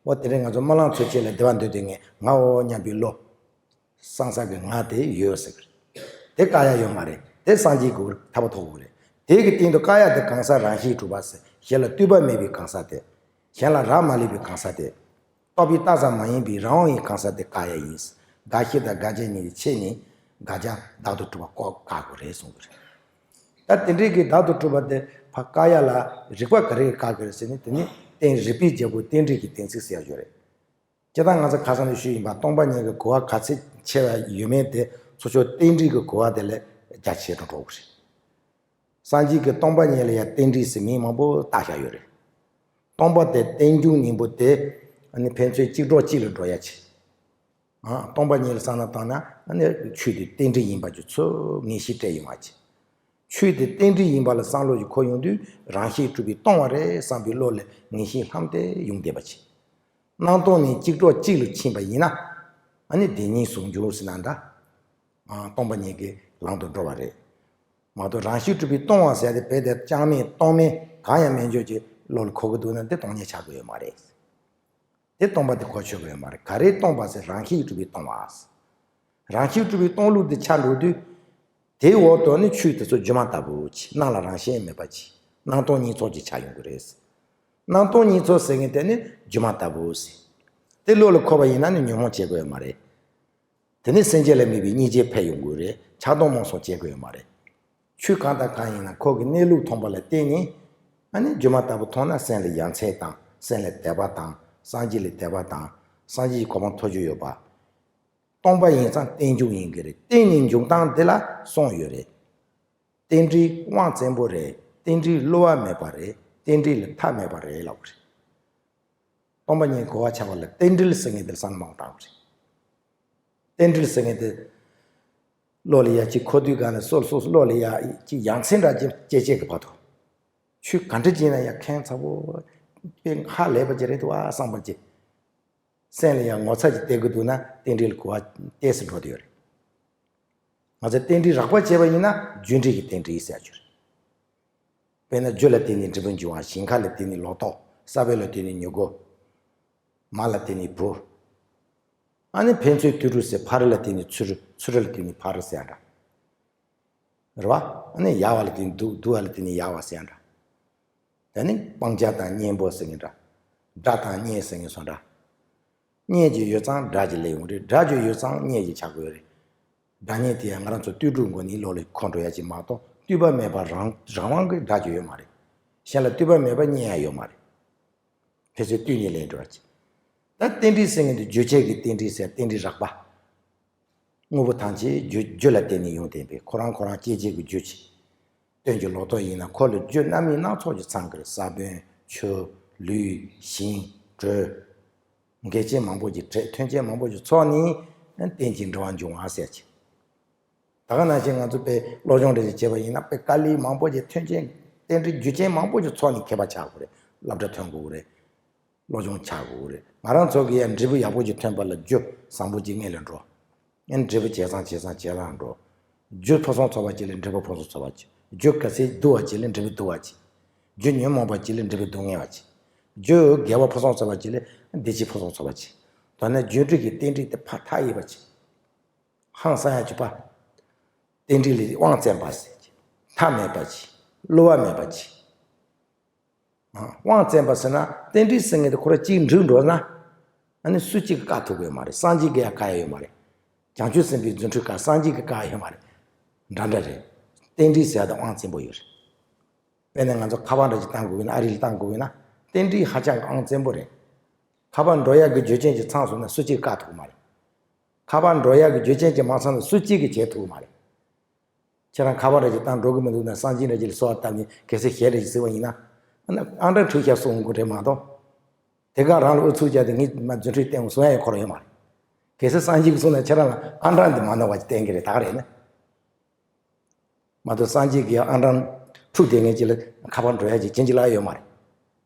འོ། དེ་རིང་ང་ཚོ་སྨོན་ལམ་འཚོལ་ཆེད་ལ་བདེ་བ་འདོད་བསྡད་མཁན་ངའོ་སྙམ་པའི་བློ། སང་ས་གི་ང་དེ་ཡོད་ཟེར་གི་རེད། དེ་བཀག་ཡ་ཡོད་མ་རེད། དེ་སངས་རྒྱས་དགོས། ཐར་པ་ཐོབ་དགོས་རེད། དེ་གི་སྟེང་དུ་བཀག་ཡ་དེ་གང་ཟག་རང་བཞིན་གྲུབ་པ་ཟེར། གཞན་ལ་ལྟོས་པ་མེད་པའི་གང་ཟག་དེ། གཞན་ལ་རག་མ་ལས་པའི་གང་ཟག་དེ། རྟོག་པས་བཏགས་པ་མ་ཡིན་པའི་རང་དབང་གི་གང་ཟག་དེ་བཀག་ཡ་ཡིན། དགག་བྱ་དང་དགག་བྱ་གཉིས་ཀྱི་ཕྱེ་ནས། དགག་བྱ་བདག་ཏུ་གྲུབ་པ་ཀོ་བཀག་དགོས་རེད་གསུང་གི་རེད། ད་དེ་འདྲའི་གི་བདག་ཏུ་གྲུབ་པ་དེ་ཕར་བཀག་ཡ་ལ་རིགས་པ་ག་རེ་གིས་བཀག་གི་རེད་ཟེར་ན། དེ་ནི་རྟེན། རིགས་པའི་རྒྱལ་པོ་རྟེན་འབྲེལ་གྱི་གཏན་ཚིགས་ཟེར་ཡ་ཡོད་རེད། སྤྱིར་བཏང་ང་ཚོ་ཁ་སང་ནས་ཞུས་ཡིན་པ། སྟོང་པ་ཉིད་ཀྱི་གོ་བ་ག་ཚོད་ཆེ་བ་ཡོད་མེད་དེ། ཚུར་ཕྱོགས་རྟེན་འབྲེལ་གྱི་གོ་བ་དེ་ལས་རྒྱ་ཆེ་དུ་འགྲོ་གི་རེད། སངས་རྒྱས་ཀྱིས་སྟོང་པ་ཉིད་ལ་ཡང་རྟེན་འབྲེལ་ཟེར་མིང་མང་པོ་བཏགས་བཞག་ཡོད་རེད། སྟོང་པ་དེ་རྟེན་འབྱུང་ཡིན་པོ་དེ། ཨ་ནི་ཕན་ཚུན་གཅིག་གྲོགས་གཅིག་ལ་འགྲོ་ཡ་ཆེ། ཨ། སྟོང་པ་ཉིད་ལ་བསམ་བློ་བཏང་ན། ཨ་ནི་ཆོས་དེ་རྟེན་འབྲེལ་ཡིན་པ་ཅིག་ཚུར་ངེས་ཤེས་སྤྲད་ཡོང་བ་ཅིག་ཆོས་དེ་རྟེན་འབྲེལ་ཡིན་པ་ལ་བསམ་བློ་ཞིག་འཁོར་ཡོང་དུས། རང་བཞིན་གྲུབ་པས་སྟོང་པ་རེད་བསམ་པའི་བློ་ལ་ངེས་ཤེས་ལྷམ་དེ་ཡོང་བསྡད་པ་ཅིག་སྣང་སྟོང་གཉིས་གཅིག་གྲོགས་གཅིག་ལ་ཕྱིན་པ་ཡིན་ན། ཨ་ནི་བདེན་གཉིས་ཟུང་འཇུག་ཟེར་ན་འདྲ། ཨ། སྟོང་པ་ཉིད་ཀྱི་ལམ་དུ་འགྲོ་བ་རེད། མ་གཏོགས་རང་བཞིན་གྲུབ་པས་སྟོང་པ་ཟེར་ཡ་དེ་རྦད་དེ་ཅང་མེད། སྟོང་མེད། གང་ཡང་མེད་འཇོག་གི་བློ་ལ་འཁོར་གི་འདུག་ན། དེ་སྟོང་ཉིད་ཆགས་ཀྱི་ཡོད་མ་རེད། དེ་སྟོང་པ་དེ་གོ་ཆོད་ཀྱི་ཡོད་མ་རེད། ག་རེ་སྟོང་པ་ཟེར། རང་བཞིན་གྲུབ་པས་སྟོང་པ། རང་བཞིན་གྲུབ་པས་སྟོང་ལུགས་དེ་ཆགས་འགྲོ་དུས། དེའི་འོག་ཏུ་ནི་ཆོས་དེ་ཚོ་སྒྱུ་མ་ལྟ་བུ་ཅིག་སྣང་ལ་རང་བཞིན་མེད་པ་ཅིག་སྣང་སྟོང་གཉིས་ཚོགས་ཀྱི་ཆ་ཡོང་གི་རེད། སྣང་སྟོང་གཉིས་ཚོགས་ཟེར་མཁན་དེ་ནི་སྒྱུ་མ་ལྟ་བུ་ཟེར། དེ་བློ་ལ་འཁོར་བ་ཡིན་ན་ནི་ཉོན་མོངས་སྐྱེ་དགོས་ཡོད་མ་རེད། དེ་ནི་སེམས་བསྐྱེད་ལ་དམིགས་པའི་སྙིང་རྗེ་འཕེལ་ཡོང་དགོས་རེད། ཆགས་སྡང་རྨོངས་གསུམ་སྐྱེ་དགོས་ཡོད་མ་རེད། ཆོས་གང་དང་གང་ཡིན་ན་ཁོ་གི་གནས་ལུགས་མཐོང་བ་ལ་བརྟེན་ནས། ཨ་ནི་སྒྱུ་མ་ལྟ་བུ་མཐོང་ན་སེམས་ལ་ཡ་མཚན་དང་། སེམས་ལ་དད་པ་དང་། སངས་རྒྱས་ལ་དད་པ་དང་། སངས་རྒྱས་ཀྱི་གོ་འཕང་ཐོབ་རྒྱུ་ཡོད་པ། སྟོང་པ་ཡིན་ཙང་རྟེན་འབྱུང་ཡིན་གྱི་རེད། རྟེན་ནི་འབྱུང་སྟངས་འདི་ལ་གསུངས་ཡོད་རེད། རྟེན་འབྲེལ་དབང་བཙན་པོ་རེད། རྟེན་འབྲེལ་བསླུ་བ་མེད་པ་རེད། རྟེན་འབྲེལ་ལ་མཐའ་མེད་པ་རེད་ལབ་པ་རེད། སྟོང་པ་ཉིད་གོ་བ་ཆགས་པ་ལ་རྟེན་འབྲེལ་ཟེར་མཁན་དེ་ལ་བསམ་བློ་མང་བཏང་བ་རེད། རྟེན་འབྲེལ་ཟེར་མཁན་དེ་བློ་ལ་ཡ་གཅིག་འཁོར་དུས་གང་ལ་སོ་སོ་བློ་ལ་ཡ་གཅིག་ཡ་མཚན་འདྲ་ཅིག་སྐྱེ་སྐྱེ་གི་བར་དུ། ཆོས་ག་འདྲ་བྱས་ན་ཡ་མཁན་ཚ་པོ། དཔེ་ཧ་ལས་པ་ཅིག་རེད་འདུག་ཨ་བསམ་པ་ཅིག་སེམས་ལ་ཡང་ངོ་ཚ་ཅིག་སྟེར་གི་འདུག་ན། རྟེན་འབྲེལ་གོ་བ་ཏོག་ཙམ་འགྲོ་བསྡད་ཡོད་རེད། ང་ཚོས་རྟེན་འབྲེལ་རགས་པ་བྱས་པ་ཡིན་ན་རྒྱུ་འབྲས་ཀྱི་རྟེན་འབྲེལ་ཟེར་རྒྱུ་རེད། དཔེར་ན་རྒྱུ་ལ་བརྟེན་ནས་འབྲས་བུ་འབྱུང་བ། ཞིང་ཁ་ལ་བརྟེན་ནས་ལོ་ཏོག་ས་བོན་ལ་བརྟེན་ནས་མྱུ་གུ། མ་ལ་བརྟེན་ནས་བུ། ཨ་ནི་ཕན་ཚུན་དུད་འགྲོ་ཟེར། ཕ་རོལ་ལ་བརྟེན་ནས་ཚུ་རོལ། ཚུ་རོལ་ལ་བརྟེན་ནས་ཕ་རོལ་ཟེར་ཡ་འདྲ། རེད་བ། ཨ་ནི་ཡལ་བ་ལ་བརྟེན་ནས་དུ། དུ་བ་ལ་བརྟེན་ནས་ཡལ་བ་ཟེར་ཡ་འདྲ། ད་ནི་སྤང་བྱ་དང་གཉེན་པོ་ཟེར་མཁན་འདྲ། དགྲ་དང་གཉེན་ཟེར་མཁན་སོགས་འདྲ། གཉེན་ཅིག་ཡོད་ཙང་དགྲ་ཅིག་སླེབས་ཡོང་རེད། དགྲ་ཅིག་ཡོད་ཙང་གཉེན་ཅིག་ཆགས་དགོས་རེད། དགྲ་གཉེན་དེ་ཡང་ང་རང་ཚོ་ལྟོས་གྲུབ་སྒོ་ནས་བློ་ལ་འཁོར་འགྲོ་ཡ་ཅིག་མ་གཏོགས། ལྟོས་པ་མེད་པར་རང་རང་དབང་གིས་དགྲ་ཅིག་ཡོད་མ་རེད། གཞན་ལ་ལྟོས་པ་མེད་པར་གཉེན་ཡང་ཡོད་མ་རེད། ཕལ་ཆེར་ལྟོས་ནས་ལེན་འགྲོ་བ་ཅིག་ད་རྟེན་འབྲེལ་ཟེར་མཁན་དེ་རྒྱུ་བཅས་ཀྱི་རྟེན་འབྲེལ་ཟེར། རྟེན་འབྲེལ་རགས་པ། དངོས་པོ་ཐམས་ཅད་རྒྱུ། རྒྱུ་ལ་བརྟེན་ནས་ཡོང་བསྡད་པའི། ཁོ་རང་ཁོ་རང་སྐྱེད་བྱེད་ཀྱི་རྒྱུ་ཅིག་སྟོན་གྱི་ལོ་ཏོག་ཡིན་ན་ཁོ་ལ་རྒྱུ་སྣ་མིན་སྣ་ཚོགས་ཀྱི་ཚང་གི་རེད། ས་བོན། ཆུ། ལུད། ཞིང་། དྲོད། འགལ་རྐྱེན་མང་པོ་ཅིག་བྲལ། མཐུན་རྐྱེན་མང་པོ་ཅིག་ཚོགས་ནས་རྟེན་ཅིང་འབྲེལ་བར་འབྱུང་བ་ཟེར་གྱི། ད་ག་ནང་བཞིན་ང་ཚོ་དཔེ་སློབ་སྦྱོང་འདྲ་ཞིག་བྱས་པ་ཡིན་ན། དཔེ་དཀའ་ལས་མང་པོ་ཅིག་མཐུན་རྐྱེན། རྟེན་འབྲེལ་རྒྱུ་རྐྱེན་མང་པོ་ཅིག་ཚོགས་ནས་མཁས་པ་ཆགས་དགོས་རེད། སློབ་གྲྭ་ཐོན་དགོས་རེད། སློབ་སྦྱོང་བྱ་དགོས་རེད། ང་རང་ཚོ་གི་ཡང་འབྲས་བུ་ཡག་པོ་ཅིག་ཐོན་པ་ལ་རྒྱུ་བཟང་པོ་ཅིག་སྔོན་ལ་འགྲོ། ཡང་འབྲས་བུ་ཇེ་བཟང་ཇེ་བཟང་ཇེ་བཟང་འགྲོ། རྒྱུ་ཕུན་སུམ་ཚོགས་པ་ཅིག་ལས་འབྲས་བུ་ཕུན་སུམ་ཚོགས་པ་ཅིག་རྒྱུ་ག་ཚད་སྡུག་པ་ཅིག་ལས་འབྲས་བུ་སྡུག་པ་ཅིག་རྒྱུ་ཉོན་མོངས་པ་ཅིག་ལས་འབྲས་བུ་སྡུག་བསྔལ་བ་ཅིག་རྒྱུ་དགེ་བ་ཕུན་སུམ་ཚོགས་པ་ཅིག་ལས་བདེ་སྐྱིད་ཕུན་སུམ་ཚོགས་པ་ཅིག་མདོར་ན་རྒྱུ་འབྲས་ཀྱི་རྟེན་འབྲེལ་དེ་ཕར་མཐའ་ཡས་པ་ཅིག་ཧང་སང་ཡ་ཅིག་པ། རྟེན་འབྲེལ་ལ་དབང་བཙན་པ་ཟེར་གྱི། མཐའ་མེད་པ་ཅིག་བསླུ་བ་མེད་པ་ཅིག་དབང་བཙན་པ་ཟེར་ན། རྟེན་འབྲེལ་ཟེར་མཁན་དེ་ཁོ་རང་གཅིག་འགྲིག་འགྲོ་ན། ཨ་ནི་སུ་གཅིག་གིས་བཀག་ཐུབ་ཀྱི་ཡོད་མ་རེད། སངས་རྒྱས་ཀྱིས་ཡང་བཀག་ཡ་ཡོད་མ་རེད། བྱང་ཆུབ་སེམས་དཔའི་རྫུ་འཕྲུལ་ཁ་སངས་རྒྱས་ཀྱིས་བཀག་ཡ་ཡོད་མ་རེད། འདྲ་འདྲ་རེད། རྟེན་འབྲེལ་ཟེར་ཡ་དེ་དབང་བཙན་པོ་ཡོད་རེད། དཔེར་ན་ང་ཚོ་ཁ་པར་འདྲ་ཅིག་བཏང་དགོས་ཡོད་ན། ཨ་རི་ལ་བཏང་དགོས་ཡོད་ན། རྟེན་འབྲེལ་ཧ་ཅང་གི་དབང་བཙན་པོ་རེད། ཁ་པར་འགྲོ་ཡག་གི་རྒྱུ་རྐྱེན་ཅིག་ཚང་སོང་ན་སུ་གཅིག་བཀག་ཐུབ་ཀྱི་མ་རེད། ཁ་པར་འགྲོ་ཡག་གི་རྒྱུ་རྐྱེན་ཅིག་མ་ཚང་ན་སུ་གཅིག་གིས་བྱེད་ཐུབ་ཀྱི་མ་རེད། ཁྱེད་རང་ཁ་པར་རེ་ཅིག་བཏང་འགྲོ་གི་མི་འདུག་ན་སང་ཕྱིན་རེ་ཅིག་ལ་གསོལ་བ་བཏབ་ནས་གལ་སྲིད་གཞས་རེ་ཅིག་གཟིགས་པ་ཡིན་ན། ཨ་ནི་ཨང་གྲངས་འཁྲུག་ཤག་གསུང་དགོས་རེད་མ་གཏོགས། དེ་ག་རང་ལ་ཨུ་ཚུགས་བརྒྱབ་སྟེ་ངས་མ་རྫུ་འཕྲུལ་བསྟན་གསུང་ཡ་ཡོད་ཁོ་རང་ཡོད་མ་རེད། གལ་སྲིད་སང་ཕྱིན་གསུང་ན་ཁྱེད་རང་ལ་ཨང་གྲངས་འདི་མ་ནོར་བ་ཅིག་བསྟན་གི་རེད། ད་ག་རེད་ན། མ་གཏོགས་སངས་རྒྱས་ཀྱི་ཨང་གྲངས་འཁྲུག་བསྡད་མཁན་ཅིག་ལ་ཁ་པར་འགྲོ་ཡ་ཅིག་བྱིན་གྱིས་བརླབས་ཡོད་མ་རེད།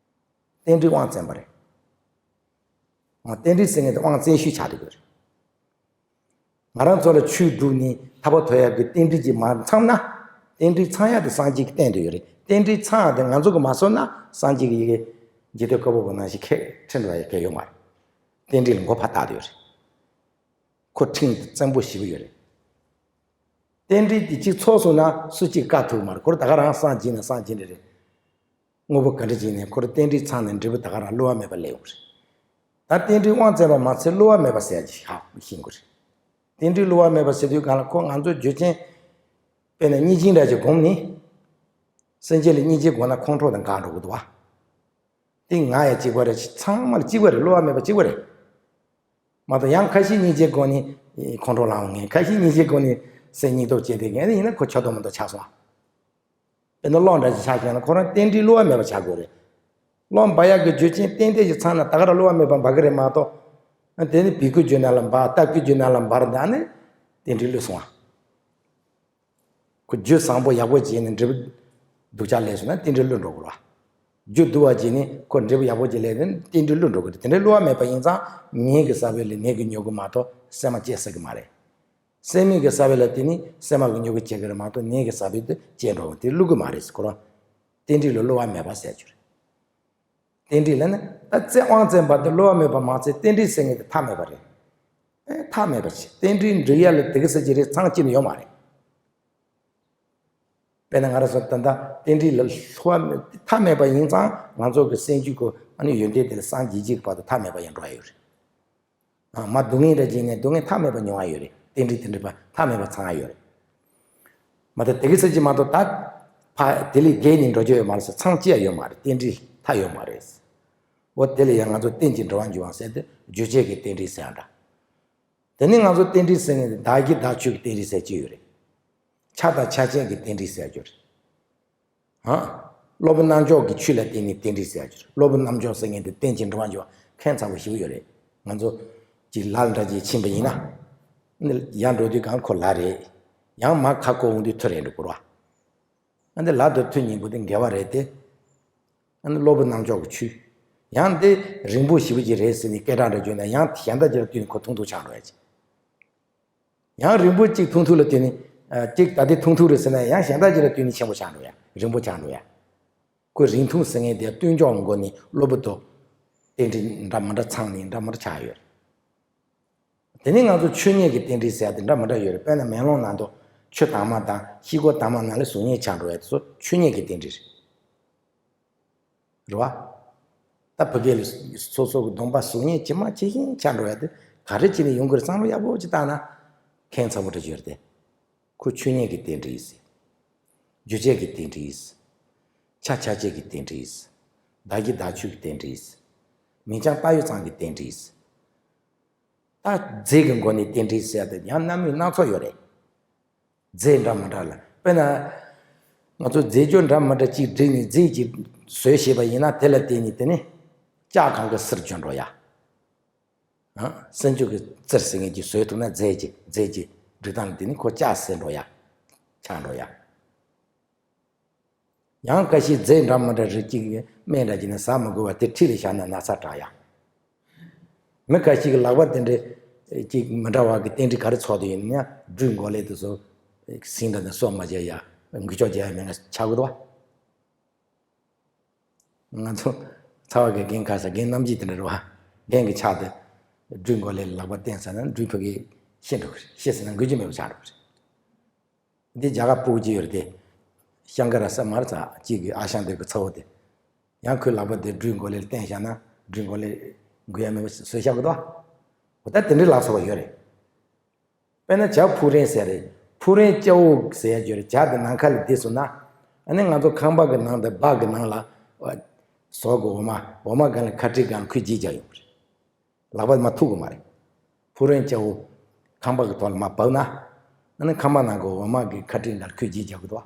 རྟེན་འབྲེལ་དབང་བཙན་པ་རེད། ང་རྟེན་འབྲེལ་ཟེར་མཁན་དེ་དབང་བཙན་ཤོས་ཆགས་བསྡད་ཡོད་རེད། ང་རང་ཚོ་ལ་ཆོས་སྒྲུབ་ནས་ཐར་པ་ཐོབ་ཡག་གི་རྟེན་འབྲེལ་ཅིག་མ་ཚང་ན། རྟེན་འབྲེལ་ཚང་ཡག་དེ་སངས་རྒྱས་ཀྱི་རྟེན་དུ་ཡོད་རེད། རྟེན་འབྲེལ་ཚང་ཡག་དེ་ང་ཚོ་གིས་མ་བཟོས་ན་སངས་རྒྱས་ཀྱི་ཡི་གེ་འཇིག་རྟེན་བཀོད་པ་པོ་ནང་བཞིན་ཁས་ཁྲིད་འགྲོ་ཡག་གལ་ཡོད་མ་རེད། རྟེན་འབྲེལ་ལ་མགོ་ཕར་བཏགས་བསྡད་ཡོད་རེད། ཁོ་ཁྲིམས་བཙན་པོ་ཞེ་པོ་ཡོད་རེད། རྟེན་འབྲེལ་དེ་གཅིག་ཚོགས་སོང་ན་སུ་གཅིག་བཀག་ཐུབ་མ་རེད། ཁོ་རང་ད་ག་རང་སངས་རྒྱས་ན་སངས་རྒྱས་འདྲ་རེད། དངོས་པོ་ག་འདྲ་ཅིག་ནས་ཁོ་རང་རྟེན་འབྲེལ་ཚང་ནས་འབྲས་བུ་ད་ག་རང་བསླུ་བ་མེད་པ་སླེབས་ཡོང་གི་རེད། ད་རྟེན་འབྲེལ་དབང་བཙན་པ་མ་ཚད་བསླུ་བ་མེད་པ་ཟེར་ཡ་ཅིག་ཧ་གོ་ཤེས་དགོས་རེད། རྟེན་འབྲེལ་བསླུ་བ་མེད་པ་ཟེར་དུས་གང་ལ་ཁོ་ང་ཚོ་རྒྱུ་རྐྱེན། དཔེར་ན་སྙིང་རྗེ་འདྲ་ཅིག་བསྒོམས་ནས། སེམས་ཅན་ལ་སྙིང་རྗེ་དགོས་ན་ཁོང་ཁྲོ་དང་འགལ་འགྲོ་གི་འདུག་བ། དེ་ང་ཡང་གཅིག་པ་རེད། ཚང་མ་ལ་གཅིག་པ་རེད། བསླུ་བ་མེད་པ་གཅིག་པ་རེད། མ་གཏོགས་ཡང་ཁ་ཤས་སྙིང་རྗེ་དགོས་ནས་ཁོང་ཁྲོ་ལངས་མཁན། ཁ་ཤས་སྙིང་རྗེ་དགོས་ནས་སེམས་སྙིང་སྟོབས་བསྐྱེད་བསྡད་མཁན་ཡིན་ན་ཁོ་ཆགས་དོན་མི་འདུག་ཆགས་སོང་། དཔེར་ན་གློག་འདྲ་ཞིག་ཆགས་བྱུང་ན་ཁོ་རང་རྟེན་འབྲེལ་བསླུ་བ་མེད་པ་ཆགས་དགོས་རེད། གློག་འབར་ཡག་གི་རྒྱུ་རྐྱེན་ཏན་ཏན་ཞིག་ཚང་ན་ད་ག་རང་བསླུ་བ་མེད་པ་འབར་གི་རེད་མ་གཏོགས། དེ་ནི་བི་ཀུ་རྒྱུ་ན་ལ་འབར། ཏ་ཀུ་རྒྱུ་ན་ལ་འབར་ད་ནི་རྟེན་འབྲེལ་བསླུས་སོང་བ། ཁོ་རྒྱུ་བཟང་པོ་ཡག་པོ་བྱས་ནས་འབྲས་བུ་སྡུག་ཅག་སླེབས་སོང་ན་རྟེན་འབྲེལ་བསླུ་འགྲོ་དགོས་རེད་བ། རྒྱུ་སྡུག་པ་བྱས་ནས་ཁོ་འབྲས་བུ་ཡག་པོ་ཅིག་སླེབས་ནས་རྟེན་འབྲེལ་བསླུ་འགྲོ་གི་རེད། དེ་འདྲའི་བསླུ་བ་མེད་པ་ཡིན་ཙང་ནད་ཀྱིས་ཉོ་གི་མ་གཏོགས་སྲན་མ་བཅད་ས་གི་མ་རེད། སྲན་མའི་གི་ས་བོན་ལ་བརྟེན་ནས་སྲན་མ་གི་ཉོ་གི་བྱེད་ཀྱི་རེད་མ་གཏོགས་ནད་ཀྱི་ས་བོན་དེ་བཅད་འགྲོ་གི། དེ་བསླུ་གི་མ་རེད། ཁོ་རང་རྟེན་འབྲེལ་ལ་བསླུ་བ་མེད་པ་ཟེར་རྒྱུ་རེད། རྟེན་འབྲེལ་ལ་ནི་ད་བཙན་དབང་བཙན་པ་དེ་བསླུ་བ་མེད་པ་མ་ཚད་རྟེན་འབྲེལ་ཟེར་མཁན་དེ་མཐའ་མེད་པ་རེད། ཨེ་མཐའ་མེད་པ་ཞིག་རྟེན་འབྲེལ་འགྲིག་ཡ་ལ་དེ་གི་ཟེར་གྱི་རེད་ཚང་གཅིག་ནི་ཡོད་མ་རེད། དཔེར་ན་ང་རང་ཚོ་ད་ལྟ་རྟེན་འབྲེལ་ལ་བསླུ་བ་མེད་མཐའ་མེད་པ་ཡིན་ཙང་ང་ཚོ་གི་སེམས་རྒྱུད་ཀྱི་ཨ་ནི་ཡོན་ཏན་དེ་ལ་སངས་རྒྱས་རྗེས་ཀྱི་བར་དུ་མཐའ་མེད་པ་ཡང་འགྲོ་ཡ་ཡོད་རེད། ཨ་མ་སྡུག་བསྔལ་འདྲ་བྱས་ནས་སྡུག་བསྔལ་མཐའ་མེད་པ་མྱོང་ཡ་ཡོད་རེད། རྟེན་འབྲེལ་དེ་འདྲ་བ་མཐའ་མེད་པ་ཚང་ཡ་ཡོད་རེད། མ་གཏོགས་དེ་གི་ཚད་ཅིག་མ་གཏོགས་ད་ཕ་དེ་ལས་བརྒལ་ནས་འགྲོ་རྒྱུ་ཡོད་མ་རེད་ཟེར། ཚང་གཅིག་ཡ་ཡོད་མ་རེད། རྟེན་འབྲེལ་མཐའ་ཡོད་མ་རེད། འོ་དེ་ལ་ཡང་ང་ཚོ་རྟེན་ཅིང་འབྲེལ་བར་འགྱུར་བ་ཟེར་ཏེ་རྒྱུ་བྱས་ཀྱི་རྟེན་འབྲེལ་ཟེར་ཡ་འདྲ། དེ་ནས་ང་ཚོ་རྟེན་འབྲེལ་ཟེར་མཁན་དེ་བདག་གི་བདག་ཆོས་ཀྱི་རྟེན་འབྲེལ་ཟེར་གྱི་ཡོད་རེད། ཆ་དང་ཆ་ཅན་གྱི་རྟེན་འབྲེལ་ཟེར་རྒྱུ་རེད། ཧ། སློབ་དཔོན་རྣམ་འཇོག་གི་ཆོས་ལ་བརྟེན་ནས་རྟེན་འབྲེལ་ཟེར་རྒྱུ་རེད། སློབ་དཔོན་རྣམ་འཇོག་ཟེར་མཁན་དེ་རྟེན་ཅིང་འབྲེལ་བར་འགྱུར་བ་ཁྱད་མཚར་པོ་ཞེ་པོ་ཡོད་རེད། ང་ཚོ་གཅིག་ལ་ལ་འདྲ་ཅིག་ཕྱིན་པ་ཡིན་ན། ནི་ཡར་འགྲོ་དུས་གང་ཁོ་ལ་རེད། ཡང་མར་ཁ་བསྐོར་འོང་དུས་ཐུར་རེད་འགྲོ་དགོས་རེད་བ། ཨ་འདི་ལ་དང་ཐུར་གཉིས་པོ་དེ་འགལ་བ་རེད་དེ། ཨ་ནི་སློབ་དཔོན་རྣམ་འཇོག་གི་ཆོས། ཡང་འདི་རིང་པོ་ཞེ་པོ་ཅིག་རེད་ཟེར་ནས་སྐད་གྲགས་འདྲ་བརྗོད་ན་ཡང་གཞན་དག་ཅིག་ལ་བསྟུན་ནས་ཁོ་ཐུང་ཐུང་ཆགས་འགྲོ་ཡ་ཅིག་ཡང་རིང་པོ་གཅིག་ཐུང་ཐུང་ལ་བསྟུན་ནས། ཨ་གཅིག་ད་ལྟའི་ཐུང་ཐུང་རེད་ཟེར་ན་ཡང་གཞན་དག་ཅིག་ལ་བསྟུན་ནས་ཆེན་པོ་ཆགས་འགྲོ་ཡ། རིང་པོ་ཆགས་འགྲོ་ཡ། ཁོ་རིང་ཐུང་ཟེར་མཁན་དེ་ལྟོས་འཇོག་སྒོ་ནས་སློབ་བུ་དང་རྟེན་འབྲེལ་འདྲ་མི་འདྲ་ཚང་ནས་འདྲ་མི་འདྲ་ཆགས་ཡོད་རེད། དེ་ནས་ང་ཚོ་ཆོས་ཉིད་ཀྱི་རྟེན་འབྲེལ་ཟེར་ཡ་དེ་འདྲ་མི་འདྲ་ཡོད་རེད། དཔེར་ན་མེ་ལོང་ནང་དུ་ཆུ་དྭངས་མ་དང་ཤེལ་སྒོ་དྭངས་མ་ནང་ལ་གཟུགས་བརྙན་ཆགས་འགྲོ་ཡ་དེ་ཚོ་ཆོས་ཉིད་ཀྱི་རྟེན་འབྲེལ་རེད། རེད་བ། ད་ཕ་གི་ལ་སོ་སོ་གི་གདོང་པ་གཟུགས་བརྙན་ཇི་མ་ཇི་བཞིན་ཆགས་འགྲོ་ཡ་དེ་ག་རེ་བྱས་ནས་ཡོང་གི་རེད། བསམ་བློ་ཡག་པོ་ཅིག་བཏང་ན་ཁྱད་མཚར་པོ་འདྲ་ཅིག་ཡོད་རེད་དེ། ཁོ་ཆོས་ཉིད་ཀྱི་རྟེན་འབྲེལ་ཡིན། རྒྱུ་བྱས་ཀྱི་རྟེན་འབྲེལ་ཡིན། ཆ་ཆ་བྱད་ཀྱི་རྟེན་འབྲེལ་ཡིན། བདག་གི་བདག་ཆོས་ཀྱི་རྟེན་འབྲེལ་ཡིན། མིང་རྐྱང་བཏགས་ཡོད་ཙང་གི་རྟེན་འབྲེལ་ཡིན། ད་རྫས་ཀྱི་སྒོ་ནས་རྟེན་འབྲེལ་ཟེར་ཡ་དེ་ཡང་རྣམ་དབྱེ་སྣ་ཚོགས་ཡོད་རེད། རྫས་འདྲ་མི་འདྲ་ལ། དཔེར་ན། ང་ཚོ་རྫས་སྦྱོར་འདྲ་མི་འདྲ་གཅིག་བསྒྲིགས་ནས་རྫས་ཀྱི་བཟོས་བྱས་པ་ཡིན་ན་དེ་ལ་བརྟེན་ནས་དེ་ནི་ལྕགས་གང་གི་སིལ་གྱོན་འགྲོ་ཡ། ཨ། སེམས་ཅན་གྱི་རྩིར་ཟེར་མཁན་གྱི་བཟོས་ཐུབ་ན་རྫས་ཀྱི་རྫས་ཀྱི་སྒྲིག་སྟངས་ལ་བརྟེན་ནས་ཁོ་ལྕགས་སིལ་འགྲོ་ཡ། ཆགས་འགྲོ་ཡ། ཡང་ཁ་ཤས་རྫས་འདྲ་མི་འདྲ་རིགས་གཅིག་གི་སྨན་འདྲ་བྱས་ནས་ཟ་མི་དགོས་པ་དེ་འཁྲིས་ལ་བཞག་ན་ན་ཚ་དྲག་ཡ། མི་ཁ་ཤས་ཀྱི་ལག་པ་དེ་འདྲའི་གཅིག་མི་འདྲ་བ་གི་རྟེན་འབྲེལ་ག་རེ་ཚོགས་བསྡད་ཡོད་ན་སྦྲུལ་མགོ་ལེབ་དེ་ཚོ་ཟིང་འདྲ་ནས་སོ་མ་བྱེད་ཡ་འགུལ་སྐྱོད་བྱེད་ཡ་མེད་ན་ཆགས་ཀྱི་འདུག་བ། ང་ཚོ་ཚ་བ་གི་རྒན་ཁ་ས་རྒན་རྣམ་རྒྱལ་དེ་འདྲ་རེད་བ། རྒན་གྱི་ཕྱག་དེ་སྦྲུལ་མགོ་ལེབ་ལག་པ་བསྟན་ས་ན་སྦྲུལ་ཕ་གི་ཤི་འགྲོ་གི་རེད། ཤི་ཟེར་ན་འགུལ་རྒྱུ་མེད་པ་ཆགས་འགྲོ་གི་རེད། འདི་རྒྱ་གར་ཕྲུ་གུ་ཅིག་ཡོད་རེད་དེ། ཤང་ཀ་ར་ས་མར་ཚ་གཅིག་གི་ཨ་ཞང་དེ་གི་ཚ་བོ་དེ། ཡང་ཁོའི་ལག་པ་དེ་སྦྲུལ་མགོ་ལེབ་ལ་བསྟན་བཞག་ན་སྦྲུལ་མགོ་ལེབ་འགུལ་ཡ་མེད་པ་བཟོས་བཞག་གི་འདུག་འོ་ད་དེ་འདྲའི་ལག་ཚ་བ་ཡོད་རེད། དཔེར་ན་བྱ་ཕུག་རོན་ཟེར་རེད། ཕུག་རོན་སྐྱ་བོ་ཟེར་ཡ་ཡོད་རེད། བྱ་དེ་ནམ་མཁའ་ལ་བསྡད་སོང་ན། ཨ་ནི་ང་ཚོ་ཁང་པ་གི་ནང་དང་སྦག་གི་ནང་ལ། ཟོག་གི་འོ་མ་འོ་མ་སྒང་ལ་ཁ་དཀྲིས་སྒང་ལ་ཁོས་འགྱེལ་རྒྱག་ཡོང་གི་རེད། ལག་པ་མ་ཐུག་གི་མ་རེད། ཕུག་རོན་སྐྱ་བོ་ཁང་པ་གི་ཐོག་ལ་མར་བབས་ན། ཨ་ནི་ཁང་པ་ནང་གི་འོ་མ་གི་ཁ་ཊིན་འདྲ་ཁོས་བརྗེ་རྒྱག་གི་འདུག་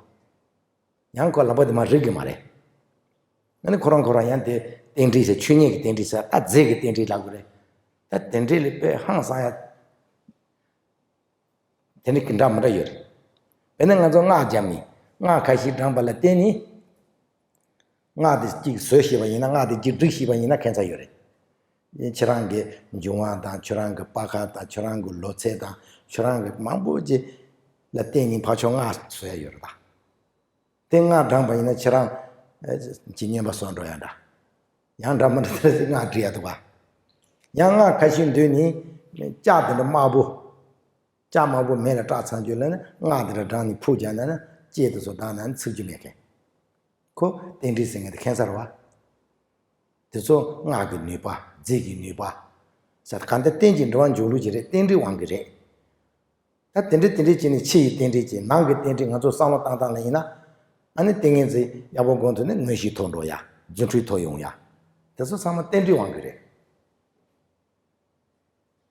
ཡང་ཁོ་ལག་པ་དེ་མར་རིག་གི་མ་རེད། ཨ་ནི་ཁོ་རང་ཁོ་རང་ཡང་དེ་རྟེན་འབྲེལ་ཟེར། ཆོས་ཉིད་ཀྱི་རྟེན་འབྲེལ་ཟེར། ད་རྫས་ཀྱི་རྟེན་འབྲེལ་ལབ་དགོས་རེད། ད་དེ་འདྲ་ལ་དཔེ་ཧང་སང་ཡ། དེ་ནི་གི་འདྲ་མི་འདྲ་ཡོད་རེད། དཔེར་ན་ང་ཚོ་སྔགས་བརྒྱབ་ནས་སྔགས་ཁ་ཤས་བགྲངས་པ་ལ་བརྟེན་ནས། སྔགས་དེ་གཅིག་བཟོས་ཤེས་པ་ཡིན་ན། སྔགས་དེ་གཅིག་སྒྲིག་ཤེས་པ་ཡིན་ན་ཁྱད་མཚར་ཡོད་རེད། ཁྱེད་རང་གི་འབྱུང་བ་དང་། ཁྱེད་རང་གི་པར་ཁ་དང་། ཁྱེད་རང་གི་ལོ་ཚད་དང་། ཁྱེད་རང་གི་མང་པོ་ཅིག་ལ་བརྟེན་ནས་ཕར་ཕྱོགས་སྔགས་བཟོ་ཡ་ཡོད་རེད་ད། དེ་སྔགས་བགྲངས་པ་ཡིན་ན་ཁྱེད་རང་ཨ་ཅིག་སྨྱོན་པ་བཟོ་འགྲོ་ཡ་འདྲ། ཡང་འདྲ་མི་འདྲ་དེ་སྔགས་བྲིས་ཡ་འདུག་ག་ཡང་སྔགས་ཁ་ཤས་འདོན་ནས་ལྕགས་དེ་འདྲ་དམར་པོ། ལྕགས་དམར་པོ་མེ་ལ་བསྲེགས་ཚར་རྒྱུ་ལ་ནི། སྔགས་དེ་འདྲ་བགྲངས་ནས་ཕུག་བརྒྱབ་ན་ནི། ལྕེ་དེ་ཚོ་བསྡམས་ན་ནི་ཚིག་རྒྱུ་མེད་མཁན། ཁོ་རྟེན་འབྲེལ་ཟེར་མཁན་དེ་ཁྱད་མཚར་བ། དེ་ཚོ་སྔགས་ཀྱི་ནུས་པ། རྫས་ཀྱི་ནུས་པ་ཟེར། གང་ལྟར་རྟེན་གྱི་འབྲེལ་བ་འཇུག་ལུགས་ཀྱི་རེད། རྟེན་འབྲེལ་དབང་གིས་རེད། ད་དེ་འདྲ་དེ་འདྲ་བྱས་ནས་ཕྱི་ཡི་རྟེན་འབྲེལ་གྱིས། ནང་གི་རྟེན་འབྲེལ་ང་ཚོ་བསམ་བློ་བཏང་སྟངས་ལ་ཡིན་ན། ཨ་ནི་ཏིང་ངེ་འཛིན་ཡག་པོ་སྒོམ་ཐུབ་ན་མངོན་ཤེས་མཐོ་འགྲོ་ཡ། རྫུ་འཕྲུལ་མཐོ་ཡོང་ཡ། དེ་ཚོ་ཚང་མ་རྟེན་འབྲེལ་དབང་གིས་རེད།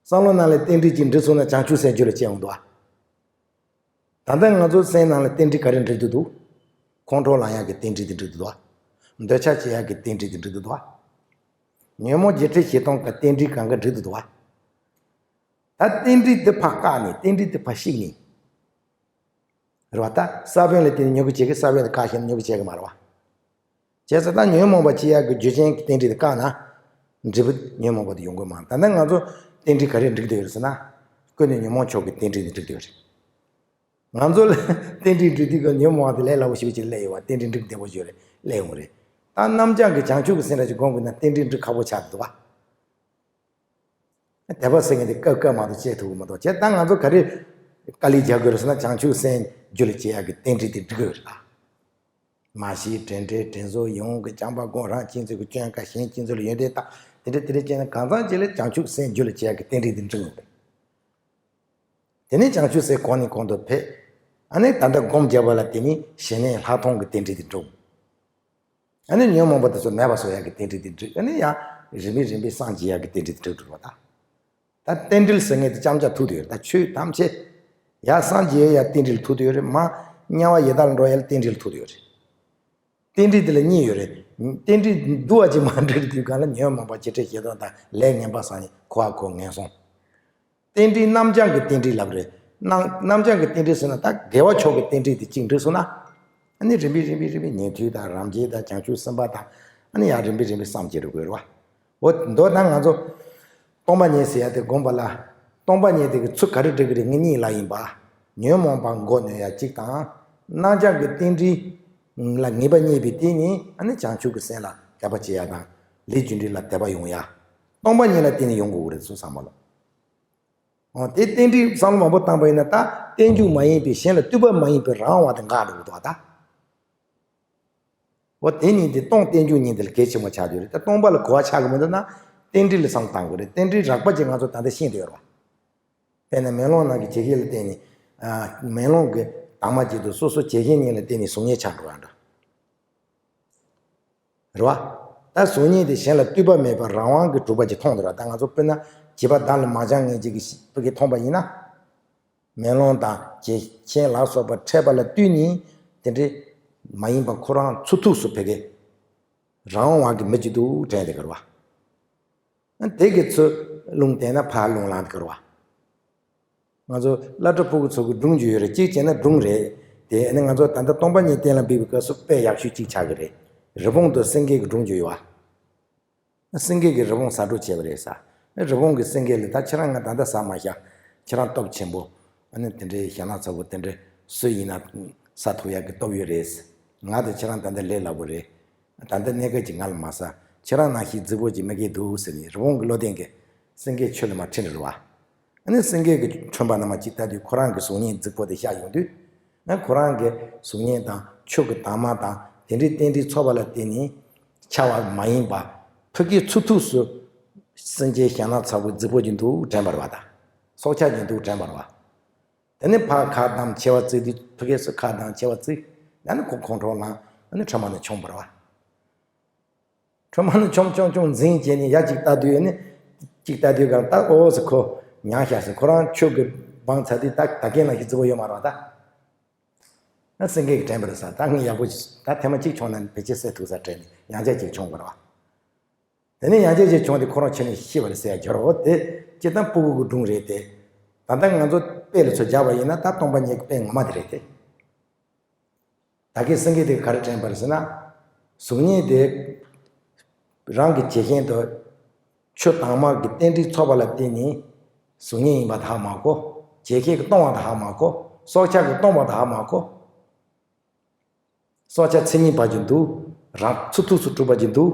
བསམ་བློ་ནང་ལ་རྟེན་འབྲེལ་གྱིས་འགྲིག་སོང་ན་བྱང་ཆུབ་སེམས་རྒྱུད་ལ་སྐྱེ་འོང་འདུག་ཨ། ད་ལྟ་ང་ཚོ་སེམས་ནང་ལ་རྟེན་འབྲེལ་ག་རེ་འགྲིག་ཏུ་འདུག་ཁོང་ཁྲོ་ལངས་ཡག་གི་རྟེན་འབྲེལ་དེ་འགྲིག་ཏུ་འདུག་ཨ། འདོད་ཆགས་སྐྱེ་ཡག་གི་རྟེན་འབྲེལ་དེ་འགྲིག་ཏུ་འདུག་ཨ། ཉོན་མོངས་བརྒྱད་ཁྲི་བཞི་སྟོང་གི་རྟེན་འབྲེལ་གང་ག་འགྲིག་ཏུ་འདུག་ཨ། ད་རྟེན་འབྲེལ་དེ་ཕར་བཀག་ནས། རྟེན་འབྲེལ་དེ་ཕར་བཤིག་ནས། རེད་བ། ད་ས་བོན་ལ་བརྟེན་ནས་མྱུ་གུ་སྐྱེ་གི། ས་བོན་དེ་བཀག་ཤེས་ན་མྱུ་གུ་སྐྱེ་གི་མ་རེད་བ། བྱས་ཙང་ད་ཉོན་མོངས་པ་སྐྱེ་ཡག་གི་རྒྱུ་རྐྱེན་གྱི་རྟེན་འབྲེལ་དེ་བཀག་ན། འབྲས་བུ་ཉོན་མོངས་པ་དེ་ཡོང་གི་མ་རེད། ད་ནི་ང་ཚོ་རྟེན་འབྲེལ་ག་རེ་འགྲིག་བསྡད་ཡོད་རེད་ཟེར་ན། ཀུན་ནས་ཉོན་མོངས་ཕྱོགས་ཀྱི་རྟེན་འབྲེལ་དེ་འགྲིག་བསྡད་ཡོད་རེད། ང་ཚོ་ལ་རྟེན་འབྲེལ་འགྲིག་དུས་ཀྱི་ཉོན་མོངས་པ་དེ་ལས་སླ་པོ་ཞེ་པོ་ཅིག་སླེབས་ཡོད་བ། རྟེན་འབྲེལ་འགྲིག་བདེ་པོ་ཞིག་རེད། སླེབས་ཡོང་རེད། ད་རྣམ་བྱང་གི་བྱང་ཆུབ་ཀྱི་སེམས་ར་ཅིག་སྒོམ་དགོས་ན་རྟེན་འབྲེལ་འགྲིག་ཁག་པོ་ཆགས་འདུག་བ། དད་པ་ཟེར་མཁན་དེ་སྐབས་སྐབས་མ་གཏོགས་སྐྱེ་ཐུབ་ཀྱི་མ་གཏོགས། བྱས་ཙང་ང་ཚོ་ག་རེ་དཀའ་ལས་རྒྱག་དགོས་རེད་ཟེར་ན། བྱང་ཆུབ་སེམས་རྒྱུད་ལ་སྐྱེ་ཡག་གི་རྟེན་འབྲེལ་དེ་འགྲིག་དགོས་རེད་ད། མ་གཞི་དྲན་འབྲས་དྲན་གསོ་ཡོངས་ཀྱི་བྱམས་པ་སྒོམ། རང་གཅེས་འཛིན་གྱི་སྐྱོན་བཀག། གཞན་གཅེས་འཛིན་ལ་ཡོན་ཏན་བཏགས། དེ་འདྲ་དེ་འདྲ་བྱས་ན་གང་ཙམ་ཅིག་ལ་བྱང་ཆུབ་སེམས་རྒྱུད་ལ་སྐྱེ་ཡག་གི་རྟེན་འབྲེལ་དེ་འགྲིག་ཡོང་རེད། དེ་ནས་བྱང་ཆུབ་སེམས་གོང་ནས་གོང་དུ་འཕེལ། ཨ་ནི་ད་ལྟ་སྒོམ་བརྒྱབ་པ་ལ་བརྟེན་ནས་ཞི་གནས་ལྷག་མཐོང་གི་རྟེན་འབྲེལ་དེ་འགྲུབ། ཨ་ནི་ཉོན་མོངས་པ་དེ་ཚོ་མེད་པ་བཟོ་ཡག་གི་རྟེན་འབྲེལ་དེ་འགྲུབ། ཨ་ནི་ཡང་རིམ་པས་རིམ་པས་སངས་རྒྱས་ཡག་གི་རྟེན་འབྲེལ་དེ་འགྲུབ་འགྲོ་བ་དང་། ད་རྟེན་འབྲེལ་ཟེར་མཁན་དེ་ཅམ་ཅམ་ཐུག་བསྡད་ཡོད་རེད། ད་ཆོས་ཐམས་ཅད་ཡར་སངས་རྒྱས་ཡག་རྟེན་འབྲེལ་ཐུག་བསྡད་ཡོད་རེད། མར་དམྱལ་བ་ཡི་དྭགས་ལ་འགྲོ་ཡག་ལ་རྟེན་འབྲེལ་ཐུག་བསྡད་ཡོད་རེད། རྟེན་འབྲེལ་དེ་ལ་གཉིས་ཡོད་རེད། རྟེན་འབྲེལ་བསྡུ་བ་ཅིག་མ་འགྲིག་དུས་གང་ལ་ཉོན་མོངས་པ་བརྒྱད་ཁྲི་བཞི་སྟོང་དང་། ལས་ངན་པ་བསགས་ནས་འཁོར་བ་འཁོར་ངན་སོང་། རྟེན་འབྲེལ་རྣམ་བྱང་གི་རྟེན་འབྲེལ་ལབ་རེད། རྣམ་རྣམ་བྱང་གི་རྟེན་འབྲེལ་ཟེར་ན། ད་དགེ་བ་ཕྱོགས་ཀྱི་རྟེན་འབྲེལ་དེ་གཅིག་འགྲིག་སོང་ན། ཨ་ནི་རིམ་པས་རིམ་པས་རིམ་པས་ཉན་ཐོས་དང་། རང་རྒྱལ་དང་། བྱང་ཆུབ་སེམས་དཔའ་དང་། ཨ་ནི་ཡང་རིམ་པས་རིམ་པས་སངས་རྒྱས་འགྲོ་དགོས་རེད་བ། འོ་མདོར་ན་ང་ཚོ་སྟོང་པ་ཉིད་ཟེར་ཡ་དེ་སྒོམ་པ་ལ། སྟོང་པ་ཉིད་དེ་གི་ཚུལ་ག་རེ་འགྲིག་གི་རེད། ངེད་གཉིས་ལ་ཡིན་པ། ཉོན་མོངས་པ་མགོ་གནོན་ཡ་གཅིག་དང་། རྣམ་བྱང་གི་རྟེན་འབྲེལ་ལ་ངེས་པ་རྙེད་པའི་དེ་ནི། ཨ་ནི་བྱང་ཆུབ་ཀྱི་སེམས་ལ་དད་པ་བྱེད་ཡ་དང་། ལས་རྒྱུ་འབྲས་ལ་དད་པ་ཡོང་ཡ། སྟོང་པ་ཉིད་ལ་བརྟེན་ནས་ཡོང་དགོས་ཀྱི་རེད། སོ་སོ་བསམ་བློ། འོ་དེ་རྟེན་འབྲེལ་བསམ་བློ་མང་པོ་བཏང་པ་ཡིན་ན། ད་རྟེན་འབྱུང་མ་ཡིན་པའི། གཞན་ལ་ལྟོས་པ་མ་ཡིན་པའི་རང་དབང་བ་དེ་འགག་འགྲོ་གི་འདུག་བ་ད། འོ་དེ་ཉིད་དེ་སྟོང་རྟེན་འབྱུང་གཉིས་དེ་ལ་གལ་ཆེན་པོ་ཆགས་ཀྱི་ཡོད་རེད། ད་སྟོང་པ་ལ་གོ་བ་ཆགས་ཀྱི་མི་འདུག་ན། རྟེན་འབྲེལ་ལ་བསམ་བློ་བཏང་དགོས་རེད། རྟེན་འབྲེལ་རགས་པ་ཅིག་ང་ཚོ་ད་ལྟ་ཤེས་བསྡད་ཡོད་རེད་བ། དཔེར་ན་མེ་ལོང་ནང་གི་བྱད་བཞི་ལ་བརྟེན་ནས། ཨ། མེ་ལོང་གི་དྭངས་མ་གཅིག་ཏུ་སོ་སོ་བྱད་བཞི་གཉིས་ལ་བརྟེན་ནས་གཟུགས་བརྙན་ཆགས་འགྲོ་ཡ་འདྲ། རེད་བ། ད་གཟུགས་བརྙན་དེ་གཞན་ལ་ལྟོས་པ་མེད་པར་རང་དབང་གིས་གྲུབ་པ་ཅིག་མཐོང་འདུག་ར། ད་ང་ཚོ་དཔེར་ན་བྱིས་པ་བདག་ལ་མ་སྦྱངས་མཁན་ཅིག་གིས་ཕ་གིར་མཐོང་པ་ཡིན་ན། མེ་ལོང་དང་བྱད་ཆེན་ལ་སོགས་པ་འཕྲད་པ་ལ་ལྟོས་ནས། དེ་འདྲ་མ་ཡིན་པ་ཁོ་རང་ཚུགས་ཐུབ་སུ་ཕ་གིར་རང་དབང་གིས་མི་བྱེད་འདུག་དྲན་དེ་གར་བ། དེ་གི་ཚུར་རླུང་བསྟན་ན་ཕར་རླུང་ལངས་དེ་གར་བ། ང་ཚོ་བླ་སྤྲུལ་ཕྲུ་གུ་ཚོ་གི་སྒྲུང་བརྗོད་ཡོད་རེད། གཅིག་བྱས་ན་སྒྲུང་རེད། དེ་ནི་ང་ཚོ་ད་ལྟ་སྟོང་པ་ཉིད་གཏན་ལ་འབེབས་པའི་སྐབས་སུ་དཔེ་ཡག་ཤོས་གཅིག་ཆགས་ཀྱི་རེད། རི་བོང་དང་སེང་གེ་གི་སྒྲུང་བརྗོད་ཡོད་བ། སེང་གེ་གིས་རི་བོང་ཟ་འཕྲོག་བྱས་པ་རེད་ཟེར། རི་བོང་གིས་སེང་གེ་ལ། ད་ཁྱེད་རང་ང་ད་ལྟ་ཟ་མ་བཞག་ཁྱེད་རང་སྟོབས་ཆེན་པོ། ཨ་ནི་དེ་འདྲའི་ཞྭ་ནག་ཚ་པོ་དེ་འདྲ་སུ་ཡིན་ན་ཟ་ཐུབ་ཡག་གི་སྟོབས་ཡོད་རེད། ང་དང་ཁྱེད་རང་ད་ལྟ་ལས་སླ་པོ་རེད། ད་ལྟ་གནས་སྐབས་ཀྱི་ང་ལ་མ་ཟ། ཁྱེད་རང་ནང་བཞིན་རྫིག་པོ་ཅིག་མི་སྐྱེ་འདུག་ཟེར་ནས། རི་བོང་གི་བློ་ལྡན་གྱིས་སེང་གེ་ཁྱོད་ལ་མར་ཁྲིད་ནས་རེད་བ། ཨ་ནི་སེང་གེ་གིས་ཁྲོན་པ་ནང་མར་ཅིག་ལྟ་དུས། ཁོ་རང་གི་གཟུགས་བརྙན་རྫིག་པོ་དེ་ཤར་ཡོང་དུས། ཨ། ཁོ་རང་གི་གཟུགས་བརྙན་དང་ཆུ་གི་དྭངས་མ་དང་དེ་འདྲའི་རྟེན་འབྲེལ་ཚོགས་པ་ལ་བརྟེན་ནས་ཆགས་པ་མ་ཡིན་པ། ཕ་གིར་ཚུགས་ཐུབ་སུ་སེང་གེ་ཞྭ་ནག་ཚ་པོ་རྫིག་པོ་ཅིག་འདུག་དྲན་པ་རེད་བ། ད་སྲོག་ཆགས་ཅིག་འདུག་དྲན་པ་རེད་བ། དེ་ནས་ཕར་ཁ་བསྡམས་མཆེ་བ་བཙིར་དུས། ཕ་གིར་སུ་ཁ་བསྡམས་མཆེ་བ་བཙིར། ཨ་ནི་ཁོ་ཁོང་ཁྲོ་ལངས། ཨ་ནི་ཁྲོན་པ་ནས་མཆོངས་པ་རེད་བ། ཁྲོན་པ་ནས་མཆོངས་མཆོངས་མཆོངས་འཛིང་བྱས་ནས་ཡར་ཅིག་ལྟ་དུས། ཨ་ནི་ གཅིག་ལྟ་དུས་གང་ལྟ་ཨོ་ཟེར་ཁོ་མྱང་ཤ་ཟེར་ཁོ་རང་ཆོས་ཀྱི་བང་ཚ་དུས་ད་ད་གིན་ལ་ཤི་རྫི་བོ་ཡོད་མ་རེད་ད། ན་སེང་གེ་གི་དྲན་པ་རེད་ས་ད་ངས་ཡག་པོ་ཞིག་ད་ཐེངས་མ་གཅིག་བྱུང་ན་ནི་ཕལ་ཆེར་སེ་ཐུག་ས་དྲན་ནས་ཡང་བསྐྱར་གཅིག་བྱུང་བ་རེད་བ། དེ་ནས་ཡང་བསྐྱར་གཅིག་བྱུང་སྟེ་ཁོ་རང་ཕྱི་ནས་ཤི་བ་རེད་ཟེར་ཡ་སྦྱོར་འོ་དེ་སྤྱིར་བཏང་སྤུ་གུ་གི་སྒྲུང་རེད་དེ། ད་ལྟ་ང་ཚོ་དཔེ་ལ་ཚོ་སྦྱར་བ་ཡིན་ན་ད་སྟོང་པ་ཉིད་ཀྱི་དཔེ་ངོ་མ་དེ་རེད་དེ། ད་གིན་སེང་གེ་དེ་ག་རེ་དྲན་པ་རེད་ཟེར་ན། གཟུགས་བརྙན་དེ་རང་གི་བྱད་བཞིན་དུ་ཆོས་དྭངས་མ་གི་རྟེན་འབྲེལ་ཚོགས་པ་ལ་བརྟེན་ནས་གཟུགས་བརྙན་ཡིན་པ་དེ་ཧ་མ་གོ། བྱད་བཞིན་གྱིས་སྟོང་བ་དེ་ཧ་མ་གོ། སྲོག་ཆགས་ཀྱིས་སྟོང་བ་དེ་ཧ་མ་གོ། སྲོག་ཆགས་མཚན་ཉིད་པ་ཅིག་འདུག་རང་ཚུར་ཐུགས་སུ་གྲུབ་པ་ཅིག་འདུག་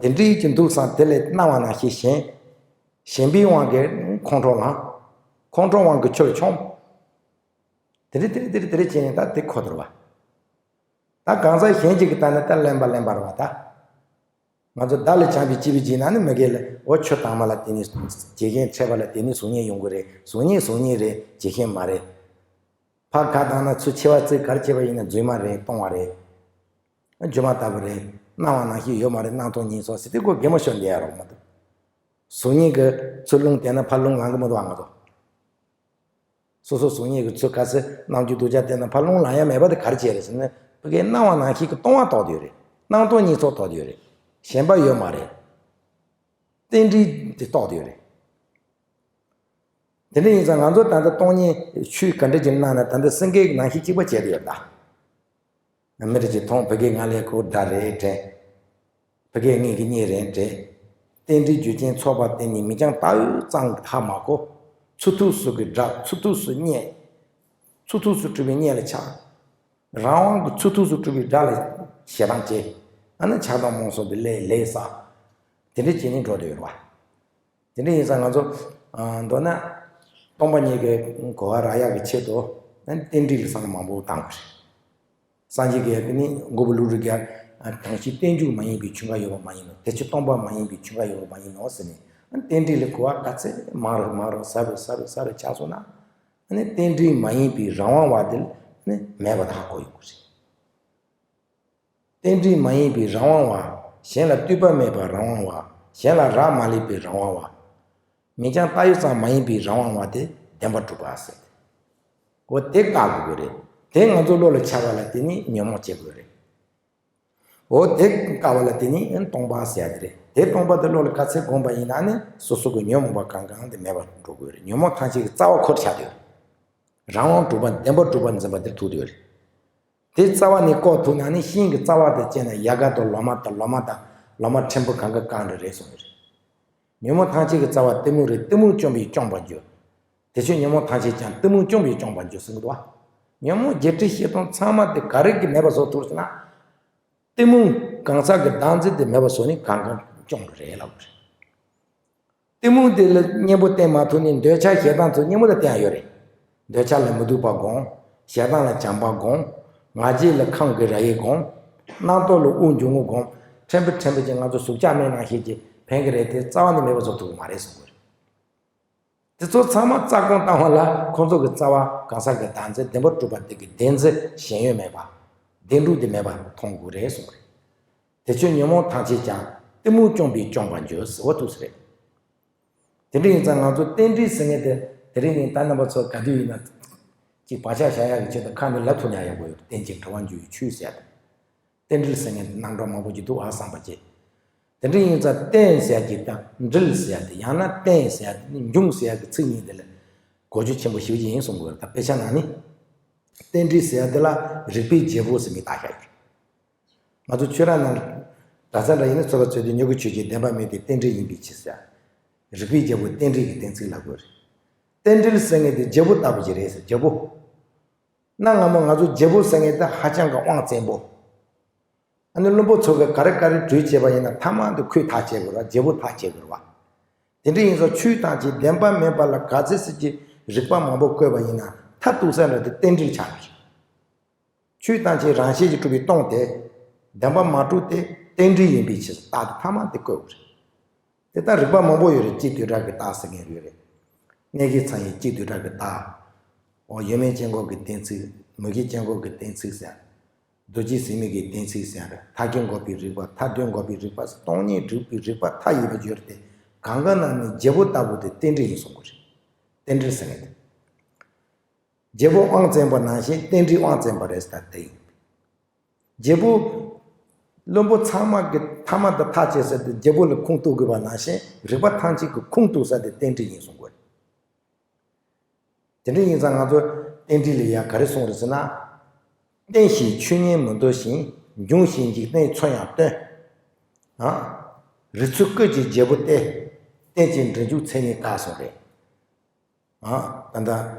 དེ་འདྲའི་ཅིག་འདུག་བསམ་དེ་ལས་སྣང་བ་ནང་བཞིན་ཞེན། ཞེན་པའི་དབང་གིས་ཁོང་ཁྲོ་ལངས། ཁོང་ཁྲོའི་དབང་གིས་ཆོས་མཆོངས། དེ་རེད་དེ་རེད་དེ་རེད་དེ་རེད་བྱས་ནས་ད་དེ་ཁོ་ཐོར་བ། ད་གང་ཟག་གཞན་གཅིག་གི་ལྟ་ན་ད་གླེན་པ་གླེན་པ་རེད་བ་ད། ང་ཚོ་བདག་ལ་བྱམས་པའི་སྤྱི་བོས་བྱས་ན་ནི་མི་དགེ་ལ་འོ་ཆོས་དྭངས་མ་ལ་བརྟེན་ནས་བྱད་བཞིན་འཕྲད་པ་ལ་བརྟེན་ནས་གཟུགས་བརྙན་ཡོང་གི་རེད། གཟུགས་བརྙན་གཟུགས་བརྙན་རེད། བྱད་བཞིན་མ་རེད། ཕར་ཁ་བཏང་ན་ཚུར་མཆེ་བ་གཙིགས་གར་བྱས་པ་ཡིན་ན་རྫུན་མ་རེད། སྟོང་བ་རེད། སྒྱུ་མ་ལྟ་བུ་རེད། སྣང་བ་ནང་བཞིན་ཡོད་མ་རེད། སྣང་སྟོང་ཉིད་སོགས་ཟེར་དེ་ཀོ་གད་མོ་ཤོར་འདི་ཡ་རོགས་མ་གཏོགས། གཟུགས་བརྙན་གྱི་ཚུར་རླུང་བསྟན་ན་ཕར་རླུང་ལངས་གི་མི་འདུག་ཨ་མ་གཏོགས། སོ་སོ་གཟུགས་བརྙན་གྱི་ཚུར་ག་ཚོད་རྣམ་འགྱུར་སྡུག་ཅག་བསྟན་ན་ཕར་རླུང་ལངས་ཡ་མེད་པ་དེ་གར་བྱས་རེད་ཟེར་ན་ཕ་གིའི་སྣང་བ་ནང་བཞིན་གྱི་སྟོང་བ་རྟོགས་བསྡད་ཡོད་རེད། སྣང་སྟོང་གཉིས་ཚོགས་རྟོགས་བསྡད་ཡོད་རེད། ཞེན་པ་ཡོད་མ་རེད། རྟེན་འབྲེལ་དེ་རྟོགས་བསྡད་ཡོད་རེད། དེ་འདྲ་ཡིན་ཙང་ང་ཚོ་ད་ལྟ་སྟོང་ཉིད་ཆོས་ག་འདྲ་ཅིག་གནང་ན་ད་ལྟ་སེང་གེ་གི་ནང་བཞིན་གཅིག་པ་བྱས་ཏེ་ཡོད་ད། མི་རིགས་ཀྱི་མཐོང་ཕ་གི་ང་ལས་ཁོ་དགྲ་རེད་དྲན། ཕ་གི་ངེད་ཀྱི་གཉེན་རེད་དྲན། རྟེན་འབྲེལ་རྒྱུ་རྐྱེན་ཚོགས་པ་བརྟེན་ནས་མི་རྐྱང་ལྟ་བུ་གཙང་གི་ཐག་མ་གོ། ཚུར་ཐུགས་སུ་གི་དགྲ་ཚུར་ཐུགས་སུ་གཉེན། ཚུར་ཐུགས་སུ་གྲུབ་པའི་གཉེན་ལ་ཆགས། རང་དབང་གི་ཚུར་ཐུགས་སུ་གྲུབ་པའི་དགྲ་ལ་ཞེ་སྡང་སྐྱེ། ཨ་ནི་ཆགས་སྡང་རྨོངས་གསུམ་དེ་ལས་ལས་བསགས། དེ་འདྲ་བྱས་ནས་འགྲོ་བསྡད་ཡོད་རེད་བ། དེ་འདྲ་ཡིན་ཙང་ང་ཚོ་ཨ་མདོར་ན་སྟོང་པ་ཉིད་ཀྱི་གོ་བ་རག་ཡག་གི་ཆེད་དུ་རྟེན་འབྲེལ་ལ་བསམ་བློ་མང་པོ་བཏང་དགོས་རེད། སངས་རྒྱས་ཀྱི་དེ་ནི་མགོན་པོ་ཀླུ་སྒྲུབ་ཀྱིས་གང་ཞིག་རྟེན་འབྱུང་མ་ཡིན་པའི་ཆོས་འགའ་ཡོད་པ་མ་ཡིན་ནོ། དེ་ཕྱིར་སྟོང་པ་མ་ཡིན་པའི་ཆོས་འགའ་ཡོད་པ་མ་ཡིན་ནོ་ཟེར་ནས་རྟེན་འབྲེལ་ལ་གོ་བ་ག་ཚད་མང་རུ་མང་རུ་ཟབ་རུ་ཟབ་རུ་ཟབ་རུ་ཆགས་སོང་ན་རྟེན་འབྲེལ་མ་ཡིན་པའི་རང་དབང་བ་དེ་ནི་མེད་པ་དག་གོ་ཡོང་གི་རེད། རྟེན་འབྲེལ་མ་ཡིན་པའི་རང་དབང་བ། གཞན་ལ་ལྟོས་པ་མེད་པའི་རང་དབང་བ། གཞན་ལ་རག་མ་ལས་པའི་རང་དབང་བ། མི་རྐྱང་ལྟ་བུ་ཙམ་མ་ཡིན་པའི་རང་དབང་བ་དེ་བདེན་པར་གྲུབ་པ་ཟེར་ཏེ། འོ་དེ་བཀག་དགོས་ཀྱི་རེད། དེ་ང་ཚོ་བློ་ལ་འཆར་བ་ལ་བརྟེན་ནས་ཉོན་མོངས་སྐྱེ་དགོས་རེད། འོ་དེ་བཀག་པ་ལ་བརྟེན་ནས་སྟོང་པ་ཟེར་ཡ་དེ་རེད། དེ་སྟོང་པ་དེ་བློ་ལ་ག་ཚད་བསྒོམས་པ་ཡིན་ན་ནི་སོ་སོ་གི་ཉོན་མོངས་པ་གང་གང་དེ་མེད་པར་འགྲོ་དགོས་རེད། ཉོན་མོངས་ཐམས་ཅད་ཀྱི་རྩ་བ་ཁོ་ཆགས་བསྡད་ཡོད་རེད། རང་དབང་གྲུབ་པ་བདེན་པར་གྲུབ་པར་འཛིན་པ་དེར་ཐུག་བསྡད་ཡོད་རེད། དེ་རྩ་བ་ནས་བཀོག་ཐུབ་ན་ནི་ཤིང་གི་རྩ་བ་དེ་བཅད་ན་ཡལ་ག་དང་ལོ་མ་དང་ལོ་མ་དང་ལོ་མ་ཕྲན་བུ་གང་ག་གང་རེ་རེད་གསུངས་ཡོད་རེད། ཉོན་མོངས་ཐམས་ཅད་ཀྱི་རྩ་བ་གཏི་མུག་རེད། གཏི་མུག་བཅོམ་པས་སྐྱོང་བར་འགྱུར། དེ་ཕྱིར་ཉོན་མོངས་ཐམས་ཅད་ཀྱང་གཏི་མུག་བཅོམ་པས་སྐྱོང་བར་འགྱུར་གསུངས་འདུག་བ། ཉོན་མོངས་བརྒྱད་ཁྲི་བཞི་སྟོང་ཚང་མ་དེ་ག་རེ་གིས་མེད་པ་བཟོ་ཐུབ་ཟེར་ན། གཏི་མུག་གང་ཟག་གི་བདག་འཛིན་དེ་མེད་པ་བཟོ་ནི་གང་གང་སྐྱོང་གི་རེད་ལབ་དགོས་རེད། གཏི་མུག་དེ་ལ་གཉེན་པོ་བསྟེན་མ་ཐུབ་ནས་འདོད་ཆགས་ཞེ་སྡང་ཚོ་གཉེན་པོ་ལ་བསྟེན་ཡ་ཡོད་རེད། འདོད་ཆགས་ལ་མི་སྡུག་པ་སྒོམ། ཞེ་སྡང་ལ་བྱམས་པ་སྒོམ། ང་རྒྱལ་ལ་ཁམས་ཀྱི་ར་ཡིས་སྒོམ། རྣམ་རྟོག་ལ་དབུགས་འབྱུང་རྔུབ་སྒོམ། ཕྲན་བུ་ཕྲན་བུ་ཅིག་ང་ཚོ་གཟུགས་ཅག་མེད་ནང་བཞིན་གྱི་ཕན་གྱི་རེད་དེ་རྩ་བ་ནས་མེད་པ་བཟོ་ཐུབ་ཀྱི་མ་རེད་གསུངས་དགོས་རེད། དེ་ཚོ་ཚང་མ་རྩ་དགོངས་བཏང་བ་ལ་ཁོང་ཚོ་གི་རྩ་བ་གང་ཟག་གི་བདག་འཛིན་བདེན་པར་གྲུབ་པ་དེ་གི་བདེན་འཛིན་ཞེན་ཡུལ་མེད་པ། བདེན་གྲུབ་དེ་མེད་པ་མཐོང་དགོས་རེད་གསུངས་རེད། དེ་ཕྱིར་ཉོན་མོངས་ཐམས་ཅད་ཀྱང་གཏི་མུག་བཅོམ་པས་སྐྱོང་བར་འགྱུར་ཟེར་བ་ཐུགས་སུ་རེད། དེ་འདྲ་ཡིན་ཙང་ང་ཚོ་རྟེན་འབྲེལ་ཟེར་མཁན་དེ་དེ་རིང་ནས་ད་རྣམ་པ་ཚོ་ག་དུས་ཡིན་ན་ཅིག་བག་ཆགས་བཞག་ཡག་གི་ཆེད་དུ་ཁ་ནས་ལབ་ཐུབ་ཉག་ཡག་པོ་ཡོད། རྟེན་ཅིང་འབྲེལ་བར་འགྱུར་བའི་ཆོས་ཟེར་ཡ་དེ། རྟེན་འབྲེལ་ཟེར་མཁན་དེ་རྣམ་གྲངས་མང་པོ་ཅིག་འདུག་ཨ་བསམ་པ་བྱས། དེ་འདྲ་ཡིན་ཙང་རྟེན་ཟེར་ཡ་ཅིག་དང་འབྲེལ་ཟེར་ཡ་དེ་ཡང་ན་རྟེན་ཟེར་ཡ་དེ་ནི་འབྱུང་ཟེར་ཡ་གི་ཚིག་གཉིས་དེ་ལ་གོ་རྒྱུ་ཆེན་པོ་ཞེ་པོ་ཅིག་ཡིན་གསུང་གི་ཡོད་རེད། ད་དཔེ་ཆ་ནང་ནས་རྟེན་འབྲེལ་ཟེར་ཡ་དེ་ལ་རིགས་པའི་བརྒྱད་པོ་ཟེར་མི་བཏགས་བཞག་ཡོད་རེད། ང་ཚོ་ཆོས་ར་ནང་གྲྭ་ས་འདྲ་ཡིན་ན་ཚོ་ལ་ཚོད་དུས་མྱུ་གུ་ཆོས་ཅན། བདེན་པ་མིན་ཏེ་རྟེན་འབྲེལ་ཡིན་པའི་ཕྱིར་ཟེར། རིགས་པའི་བརྒྱད་པོ་རྟེན་འབྲེལ་གྱི་གཏན་ཚིགས་ལ་གོ་རེད། རྟེན་འབྲེལ་ཟེར་མཁན་དེ་བརྒྱད་པོ་ལྟ་བུ་ཅིག་རེད་ཟེར། བརྒྱད་པོ། གནའ་སྔ་མོ་ང་ཚོ་བརྒྱད་པོ་ཟེར་མཁན་དེ་ཧ་ཅང་གི་དབང་བཙན་པོ། ཨ་ནི་བླུན་པོ་ཚོ་གིས་ག་རེ་ག་རེ་གྲོས་བྱས་པ་ཡིན་ན་ཐ་མ་དེ་ཁོས་ཐག་བཅད་དགོས་རེད་བ། བརྒྱད་པོ་ཐག་བཅད་དགོས་རེད་བ། དེ་འདྲ་ཡིན་ཙང་ཆོས་ཐམས་ཅད་བདེན་པ་མིན་པ་ལ་ག་ཚོད་ཅིག་གི་རིགས་པ་མང་པོ་བཀོད་པ་ཡིན་ན་མཐར་གཏུགས་ས་འདྲ་དེ་རྟེན་འབྲེལ་ཆགས་ཀྱི་རེད། ཆོས་ཐམས་ཅད་རང་བཞིན་གྱིས་གྲུབ་པའི་སྟོང་སྟེ། བདེན་པར་མ་གྲུབ་སྟེ་རྟེན་འབྲེལ་ཡིན་པའི་ཕྱིར་རྟགས་དེ་ཐ་མ་དེ་བཀོད་དགོས་རེད། དེ་ལྟར་རིགས་པ་མང་པོ་ཡོད་རེད། སྤྱི་བསྡུས་གྲྭ་གི་རྟགས་ཟེར་མཁན་ཡོད་རེད། གནས་བརྒྱད་ཚང་བའི་སྤྱི་བསྡུས་གྲྭ་གི་རྟགས། འོ་ཡོད་མེད་དཔྱད་འགོག་གི་གཏན་ཚིགས། མུ་གེ་དཔྱད་འགོག་གི་གཏན་ཚིགས་ཟེར། རྡོ་རྗེ་ཟེར་མི་གི་གཏན་ཚིགས་ཟེར་ཡ་རེད། མཐའ་དོན་འགོག་པའི་རིགས་པ། མཐའ་དོན་འགོག་པའི་རིགས་པ་ཟེར། སྟོང་ཉིད་རིགས་པའི་རིགས་པ་མཐའ་ཡས་པ་ཡོད་རེད་དེ། གང་ག་ན་ནི་རྒྱལ་པོ་ལྟ་བུ་དེ་རྟེན་འབྲེལ་ཡིན་གསུང་གི་རེད། རྟེན་འབྲེལ་ཟེར་ནས་དེ། རྒྱལ་པོ་དབང་བཙན་པ་ནང་བཞིན་རྟེན་འབྲེལ་དབང་བཙན་པ་རེད་ཟེར་ད་དེ་ཡིན། རྒྱལ་པོ། བློན་པོ་ཚང་མ་གི་ཐ་མ་དང་ཐག་བཅད་ཟེར་དེ་རྒྱལ་པོ་ལ་ཁུངས་གཏུག་དགོས་པ་ནང་བཞིན་རིག་པ་ཐམས་ཅད་ཀྱི་ཁུངས་གཏུག་ས་དེ་རྟེན་འབྲེལ་ཡིན་གསུང་དགོས། དེ་འདྲ་ཡིན་ཙང་ང་ཚོ་རྟེན་འབྲེལ་ལ་ཡང་ག་རེ་གསུངས་རེད་ཟེར་ན། བརྟན་ཞིང་ཆོས་ཉིད་མི་འདོར་ཞིང་། འབྱུང་ཞིང་འཇིག་རྟེན་འཚོ་ཡང་སྟོན། ཨ། རིགས་ཚོགས་ཀུན་གྱི་རྒྱལ་པོ་སྟེ། རྟེན་ཅིང་འབྲེལ་འཇུག་ཚད་མས་བཀག་གསུངས་རེད། ཨ། ད་ལྟ།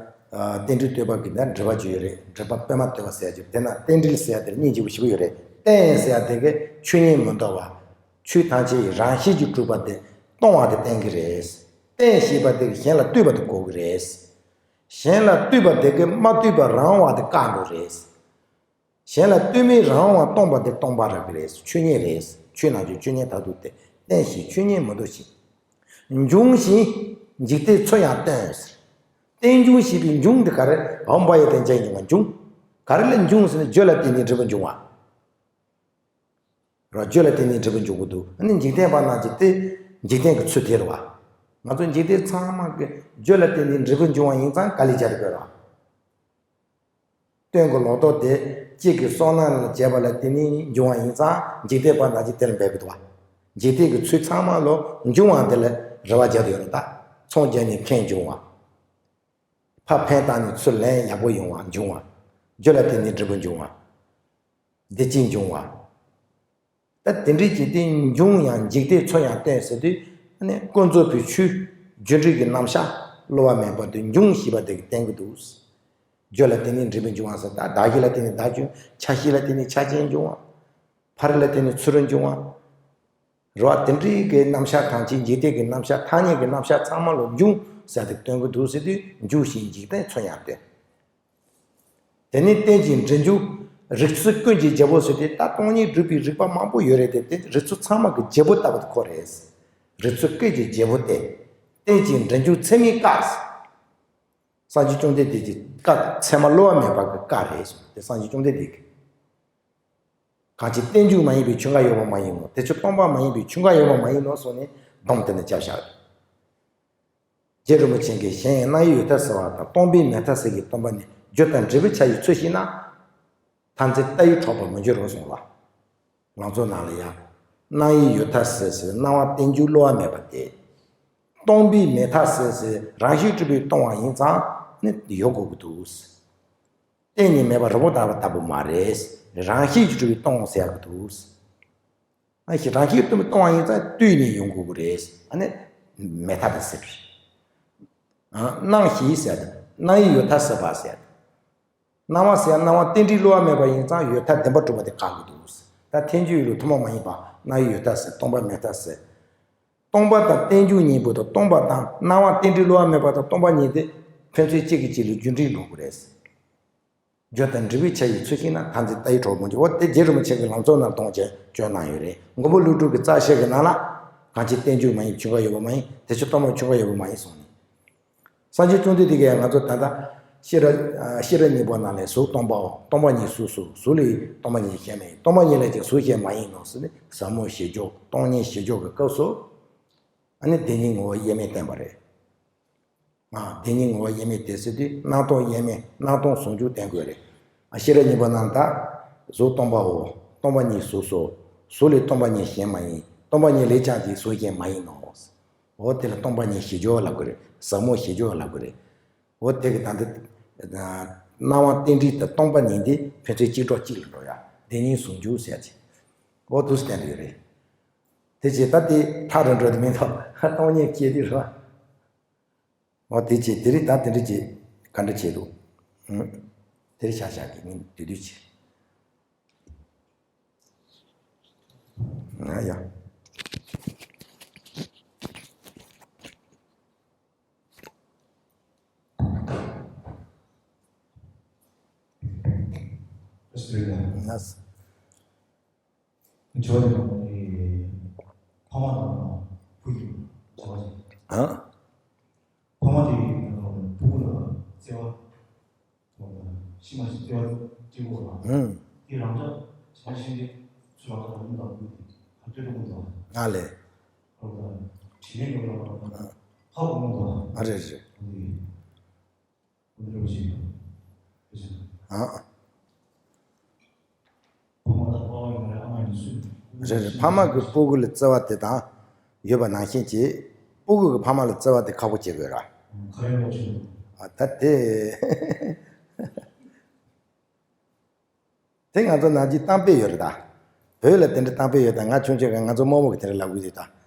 ཨ། རྟེན་འབྲེལ་བསྟོད་པ་གི་ནང་འགྲེལ་པ་ཅིག་ཡོད་རེད། འགྲེལ་པ་པད་མ་བསྟོད་པ་ཟེར་ཡ་ཅིག་དེ་ན་རྟེན་འབྲེལ་ཟེར་ཡ་དེར་སྙིང་རྗེ་པོ་ཞེ་པོ་ཡོད་རེད། རྟེན་ཟེར་ཡ་དེ་གི་ཆོས་ཉིད་མི་འདོར་བ། ཆོས་ཐམས་ཅད་རང་བཞིན་གྱིས་གྲུབ་པ་དེ་སྟོང་བ་དེ་བསྟན་གྱི་རེད། རྟེན་ཞེས་པ་དེ་གི་གཞན་ལ་ལྟོས་པ་དེ་གོ་གི་རེད། གཞན་ལ་ལྟོས་པ་དེ་གི་མ་ལྟོས་པ་རང་དབང་དེ་བཀག་འགྲོ་རེད། གཞན་ལ་ལྟོས་མེད་རང་དབང་སྟོང་པ་དེ་སྟོང་པ་རང་གི་རེད། ཆོས་ཉིད་རེད། ཆོས་རྣམས་ཀྱི་ཆོས་ཉིད་མཐར་ཐུག་སྟེ། བརྟན་ཞིང་ཆོས་ཉིད་མི་འདོར་ཞིང་། འབྱུང་ཞིང་འཇིག་རྟེན་འཚོ་ཡང་སྟོན་ཟེར། རྟེན་འབྱུང་ཞེས་པའི་འབྱུང་དེ་ག་རེ་འོང་བ་ཡི་དེ་འཇལ་འབྱུང་བ་འབྱུང་། ག་རེ་ལ་འབྱུང་ཟེར་ན་རྒྱུ་ལ་བརྟེན་ནས་འབྲས་བུ་འབྱུང་བ། རོ་རྒྱུ་ལ་བརྟེན་ནས་འབྲས་བུ་འབྱུང་གི་འདུག་ཨ་ནི་འཇིག་རྟེན་པ་རྣམས་ཀྱི་དེ་འཇིག་རྟེན་གྱི་ཚུལ་དེ་རེད་བ། ང་ཚོ་འཇིག་རྟེན་ཚང་མ་གི་རྒྱུ་ལ་བརྟེན་ནས་འབྲས་བུ་འབྱུང་བ་ཡིན་ཙང་ག་ལས་སྦྱར་དགོས་རོ། སྟོན་གྱི་ལོག་རྟོག་དེ་གཅིག་གི་བསོད་ནམས་ལ་བྱས་པ་ལ་བརྟེན་ནས་འབྱུང་བ་ཡིན་ཙང་འཇིག་རྟེན་པ་རྣམས་ཀྱིས་དེ་ལ་འབད་དགོས་འདུག་བ། འཇིག་རྟེན་གྱི་ཚུལ་ཚང་མ་ལོ་འབྱུང་བ་དེ་ལ་རེ་བ་བརྒྱབ་ཡོད་རེད་ད། ཚོང་རྒྱག་ནས་ཕན་འབྱུང་བ། ཕར་ཕན་བཏགས་ནས་ཚུར་ལན་ཡག་པོ་ཡོང་བ་འབྱུང་བ། རྒྱུ་ལ་བརྟེན་ནས་འབྲས་བུ་འབྱུང་བ། བདེ་སྐྱིད་འབྱུང་བ། ད་དེ་འདྲའི་ཅིག་དེ་འབྱུང་ཡང་འཇིག་རྟེན་འཚོ་ཡང་སྟོན་ཟེར་དུས་ཨ་ནི་ཀུན་རྫོབ་པའི་ཆོས་རྒྱུ་འབྲས་ཀྱི་རྣམ་གཞག་བསླུ་བ་མེད་པ་དེ་འབྱུང་ཞེས་པ་དེ་གིས་བསྟན་གྱི་འདུག་རྒྱུ་ལ་བརྟེན་ནས་འབྲས་བུ་འབྱུང་བ་ཟེར་ད་བདག་གཞན་ལ་བརྟེན་ནས་བདག་འབྱུང་། ཆ་ཤས་ལ་བརྟེན་ནས་ཆ་ཅན་འབྱུང་བ། ཕ་རོལ་ལ་བརྟེན་ནས་ཚུ་རོལ་འབྱུང་བ། རེད་བ། དེ་འདྲའི་གི་རྣམ་གཞག་ཐམས་ཅད་འཇིག་རྟེན་གྱི་རྣམ་གཞག་ཐ་སྙད་ཀྱི་རྣམ་གཞག་ཚང་མ་ལོ་འབྱུང་ཟེར་དེ་སྟོན་གྱི་འདུག་ཟེར་དུས་འབྱུང་ཞིང་འཇིག་རྟེན་འཚོ་ཡང་སྟོན། དེ་ནས་རྟེན་ཅིང་འབྲེལ་འཇུག་རིགས་ཚོགས་ཀུན་གྱི་རྒྱལ་པོ་ཟེར་དེ་ད་སྟོང་ཉིད་སྒྲུབ་པའི་རིགས་པ་མང་པོ་ཡོད་རེད་དེ་དེ་རིགས་ཚོགས་ཚང་མ་གི་རྒྱལ་པོ་ལྟ་བུ་དེ་ཁོ་རེད། རིགས་ཚོགས་ཀུན་གྱི་རྒྱལ་པོ་སྟེ། རྟེན་ཅིང་འབྲེལ་འཇུག་ཚད་མས་བཀག་སངས་རྒྱས་བཅོམ་ལྡན་འདས་ཀྱི་བཀག་ཚད་མ་བསླུ་བ་མེད་པ་གི་བཀག་རེད་གསུངས་དེ་སངས་རྒྱས་བཅོམ་ལྡན་འདས་ཀྱིས། གང་ཕྱིར་རྟེན་འབྱུང་མ་ཡིན་པའི་ཆོས་འགའ་ཡོད་པ་མ་ཡིན་ནོ། དེ་ཕྱིར་སྟོང་པ་མ་ཡིན་པའི་ཆོས་འགའ་ཡོད་པ་མ་ཡིན་ནོ་གསུངས་ནས་སྡོམ་དེ་ནི་བརྒྱབ་བཞག་རེད། རྗེ་རིན་པོ་ཆེ་གིས་གཞན་ཡང་སྣང་བའི་ཡོད་མཐའ་ཟེར་བ་དང་སྟོང་པའི་མེད་མཐའ་ཟེར་གྱི་སྟོན་པ་ནི་རྒྱུ་དང་འབྲས་བུའི་ཆ་ཡིས་ཚུལ་ཤེས་ན། མཐར་འཛིན་ལྟ་བས་འཕྲོག་པར་མི་འགྱུར་རོ་གསུངས་ལ། ང་ཚོ་ནང་ལ་ཡང་སྣང་བའི་ཡོད་མཐའ་ཟེར་ཟེར་སྣང་བ་རྟེན་འབྱུང་བསླུ་བ་མེད་པ་སྟེ། སྟོང་པའི་མེད་མཐའ་ཟེར་ཟེར་རང་བཞིན་གྲུབ་པས་སྟོང་བ་ཡིན་ཙང་ནི་ཡོད་དགོས་ཀྱི་འདུག་གཏན་ནས་མེད་པ་རི་བོ་ཟླ་བ་ལྟ་བུ་མ་རེད། རང་བཞིན་གྱིས་གྲུབ་པས་སྟོང་ཟེར་ཡག་གི་འདུག་ཨ་ཞེ་རང་བཞིན་གྱིས་སྟོང་བ་ཡིན་ཙང་ལྟོས་ནས་ཡོང་དགོས་ཀྱི་རེད། ཨ་ནི་མེད་མཐའ་དེ་ཟེར། ཨ་སྣང་ཞེས་ཟེར་ཏེ་སྣང་བའི་ཡོད་མཐའ་ཟེར་བ་ཟེར་ཏེ། སྣང་བ་ཟེར་སྣང་བ་རྟེན་འབྲེལ་བསླུ་བ་མེད་པ་ཡིན་ཙང་ཡོད་མཐའ་བདེན་པར་གྲུབ་པ་དེ་བཀག་གི་འདུག་ད་ཐལ་འགྱུར་ཡོད་ལུགས་ཐུན་མོང་མ་ཡིན་པ་སྣང་བའི་ཡོད་མཐའ་ཟེར་སྟོང་པ་མེད་མཐའ་ཟེར། སྟོང་པ་དང་རྟེན་འབྱུང་གཉིས་པོ་དང་སྟོང་པ་དང་སྣང་བ་རྟེན་འབྲེལ་བསླུ་བ་མེད་པ་དང་སྟོང་པ་གཉིས་དེ་ཕན་ཚུན་གཅིག་གིས་གཅིག་ལ་རྒྱུ་འབྲས་འགྲོ་གི་རེད། རྒྱུ་དང་འབྲས་བུའི་ཆ་ཡིས་ཚུལ་ཤེས་ན་མཐར་འཛིན་ལྟ་བས་འཕྲོག་མི་འགྱུར། འོ་དེ་རྗེ་རིན་པོ་ཆེ་གིས་ལམ་གཙོ་རྣམས་སྟོང་ཅེས་སྐྱོན་གནང་ཡོད་རེད། མགོན་པོ་ཀླུ་སྒྲུབ་ཀྱི་རྩ་ཤེ་གི་ནང་ལ་གང་ཕྱིར་རྟེན་འབྱུང་མ་ཡིན་ཆོས་འགའ་ཡོད་པ་མ་ཡིན། དེ་ཕྱིར་སྟོང་པ་ཆོས་འགའ་ཡོད་པ་མ་ཡིན་གསུངས་ནས། སངས་རྒྱས་བཅོམ་ལྡན་འདས་ཀྱིས་ང་ཚོ་ད་ལྟ་ཤེས་རབ་ཤེས་རབ་སྙིང་པོ་ནང་ལས་གཟུགས་སྟོང་པའོ། སྟོང་པ་ཉིད་གཟུགས་སོ། གཟུགས་ལས་སྟོང་པ་ཉིད་གཞན་མ་ཡིན། སྟོང་པ་ཉིད་ལས་ཀྱང་གཟུགས་གཞན་མ་ཡིན་ནོ་ཟེར་ནས་ཟབ་མོ་བཞི་སྦྱོར་སྟོང་ཉིད་བཞི་སྦྱོར་གྱི་སྐབས་སུ་ཨ་ནི་བདེན་གཉིས་ངོ་བོ་དབྱེར་མེད་བསྟན་པ་རེད། ཨ་བདེན་གཉིས་ངོ་བོ་དབྱེར་མེད་དེ་ཟེར་དུས་སྣང་སྟོང་དབྱེར་མེད་སྣང་སྟོང་ཟུང་འཇུག་བསྟན་དགོས་རེད། ཨ་ཤེས་རབ་སྙིང་པོ་ནང་ད་གཟུགས་སྟོང་པའོ། སྟོང་པ་ཉིད་གཟུགས་སོ། གཟུགས་ལས་སྟོང་པ་ཉིད་གཞན་མ་ཡིན། སྟོང་པ་ཉིད་ལས་ཀྱང་དེའི་གཟུགས་གཞན་མ་ཡིན་ནོ། འོ་དེ་ལ་སྟོང་པ་ཉིད་བཞི་སྦྱོར་ལབ་དགོས་རེད། ཟབ་མོ་བཞི་སྦྱོར་ལབ་དགོས་རེད། འོ་དེ་གི་ད་འདི་སྣང་བ་རྟེན་འབྲེལ་དང་སྟོང་པ་ཉིད་འདི་ཕན་ཚུན་གཅིག་གྲོགས་གཅིག་ལ་འགྲོ་ཡ། བདེན་གཉིས་ཟུང་འཇུག་ཟེར་ཡ་ཅིག་འོ་དུས་བསྟན་དུ་ཡོད་རེད། དེ་རྗེས་ད་དེ་ཐག་རིང་འགྲོ་དེ་མིན་ཐོག་སྟོང་ཉིད་སྐྱེ་དུས་རེད་བ། འོ་དེ་རྗེས་དེ་རིང་ད་དེ་འདྲ་ཅིག་ག་འདྲ་བྱེད་འདུག་ཨུ། དེ་རིང་ཆ་བཞག་གི་ངས་དུས་དུས་བྱེད། ང་ཡ། ང་ཇོ་རི་ནི་ཕ་མ་དང་བུ་ཡི་བྱ་བ་ཞིག་ཨ། ཕ་མ་དེ་བུ་ལ་བརྩེ་བ་ཤི་མ་ཤི་བརྩེ་བ་སྐྱེ་དགོས་ལ། ཨུམ། དེ་རང་ཅག་བྱ་ཤིང་དེ་ཚུར་ལ་ཁ་ལ་འདུག་ག་བུ་དེ་ཁ་ཐོད་དུ་འདུག་ཨ་ལེ། ཁོ་ལ་ དྲིན་ལན་ཡོད་ལ་ཧ་གོ་མི་འདུག་ཨ་རེད་རེད། ཨ། རེད་རེད། ཕ་མ་གི་སྤུ་གུ་ལ་བརྩེ་བ་དེ་དང་ཡོད་པ་ནང་བཞིན་གྱིས། སྤུ་གུ་གི་ཕ་མ་ལ་བརྩེ་བ་དེ་ཁག་པོ་བྱེད་དགོས་ར། ཨ། ད་དེ། དེ་ང་ཚོ་ནང་གི་གཏམ་དཔེ་ཡོད་རེད་ད། བོད་ལ་དེ་འདྲ་གཏམ་དཔེ་ཡོད་ད། ང་ཆུང་ཆུང་སྒང་ང་ཚོ་རྨོ་མོ་གི་དེ་འདྲ་ལབ་གི་ཡོད་ད།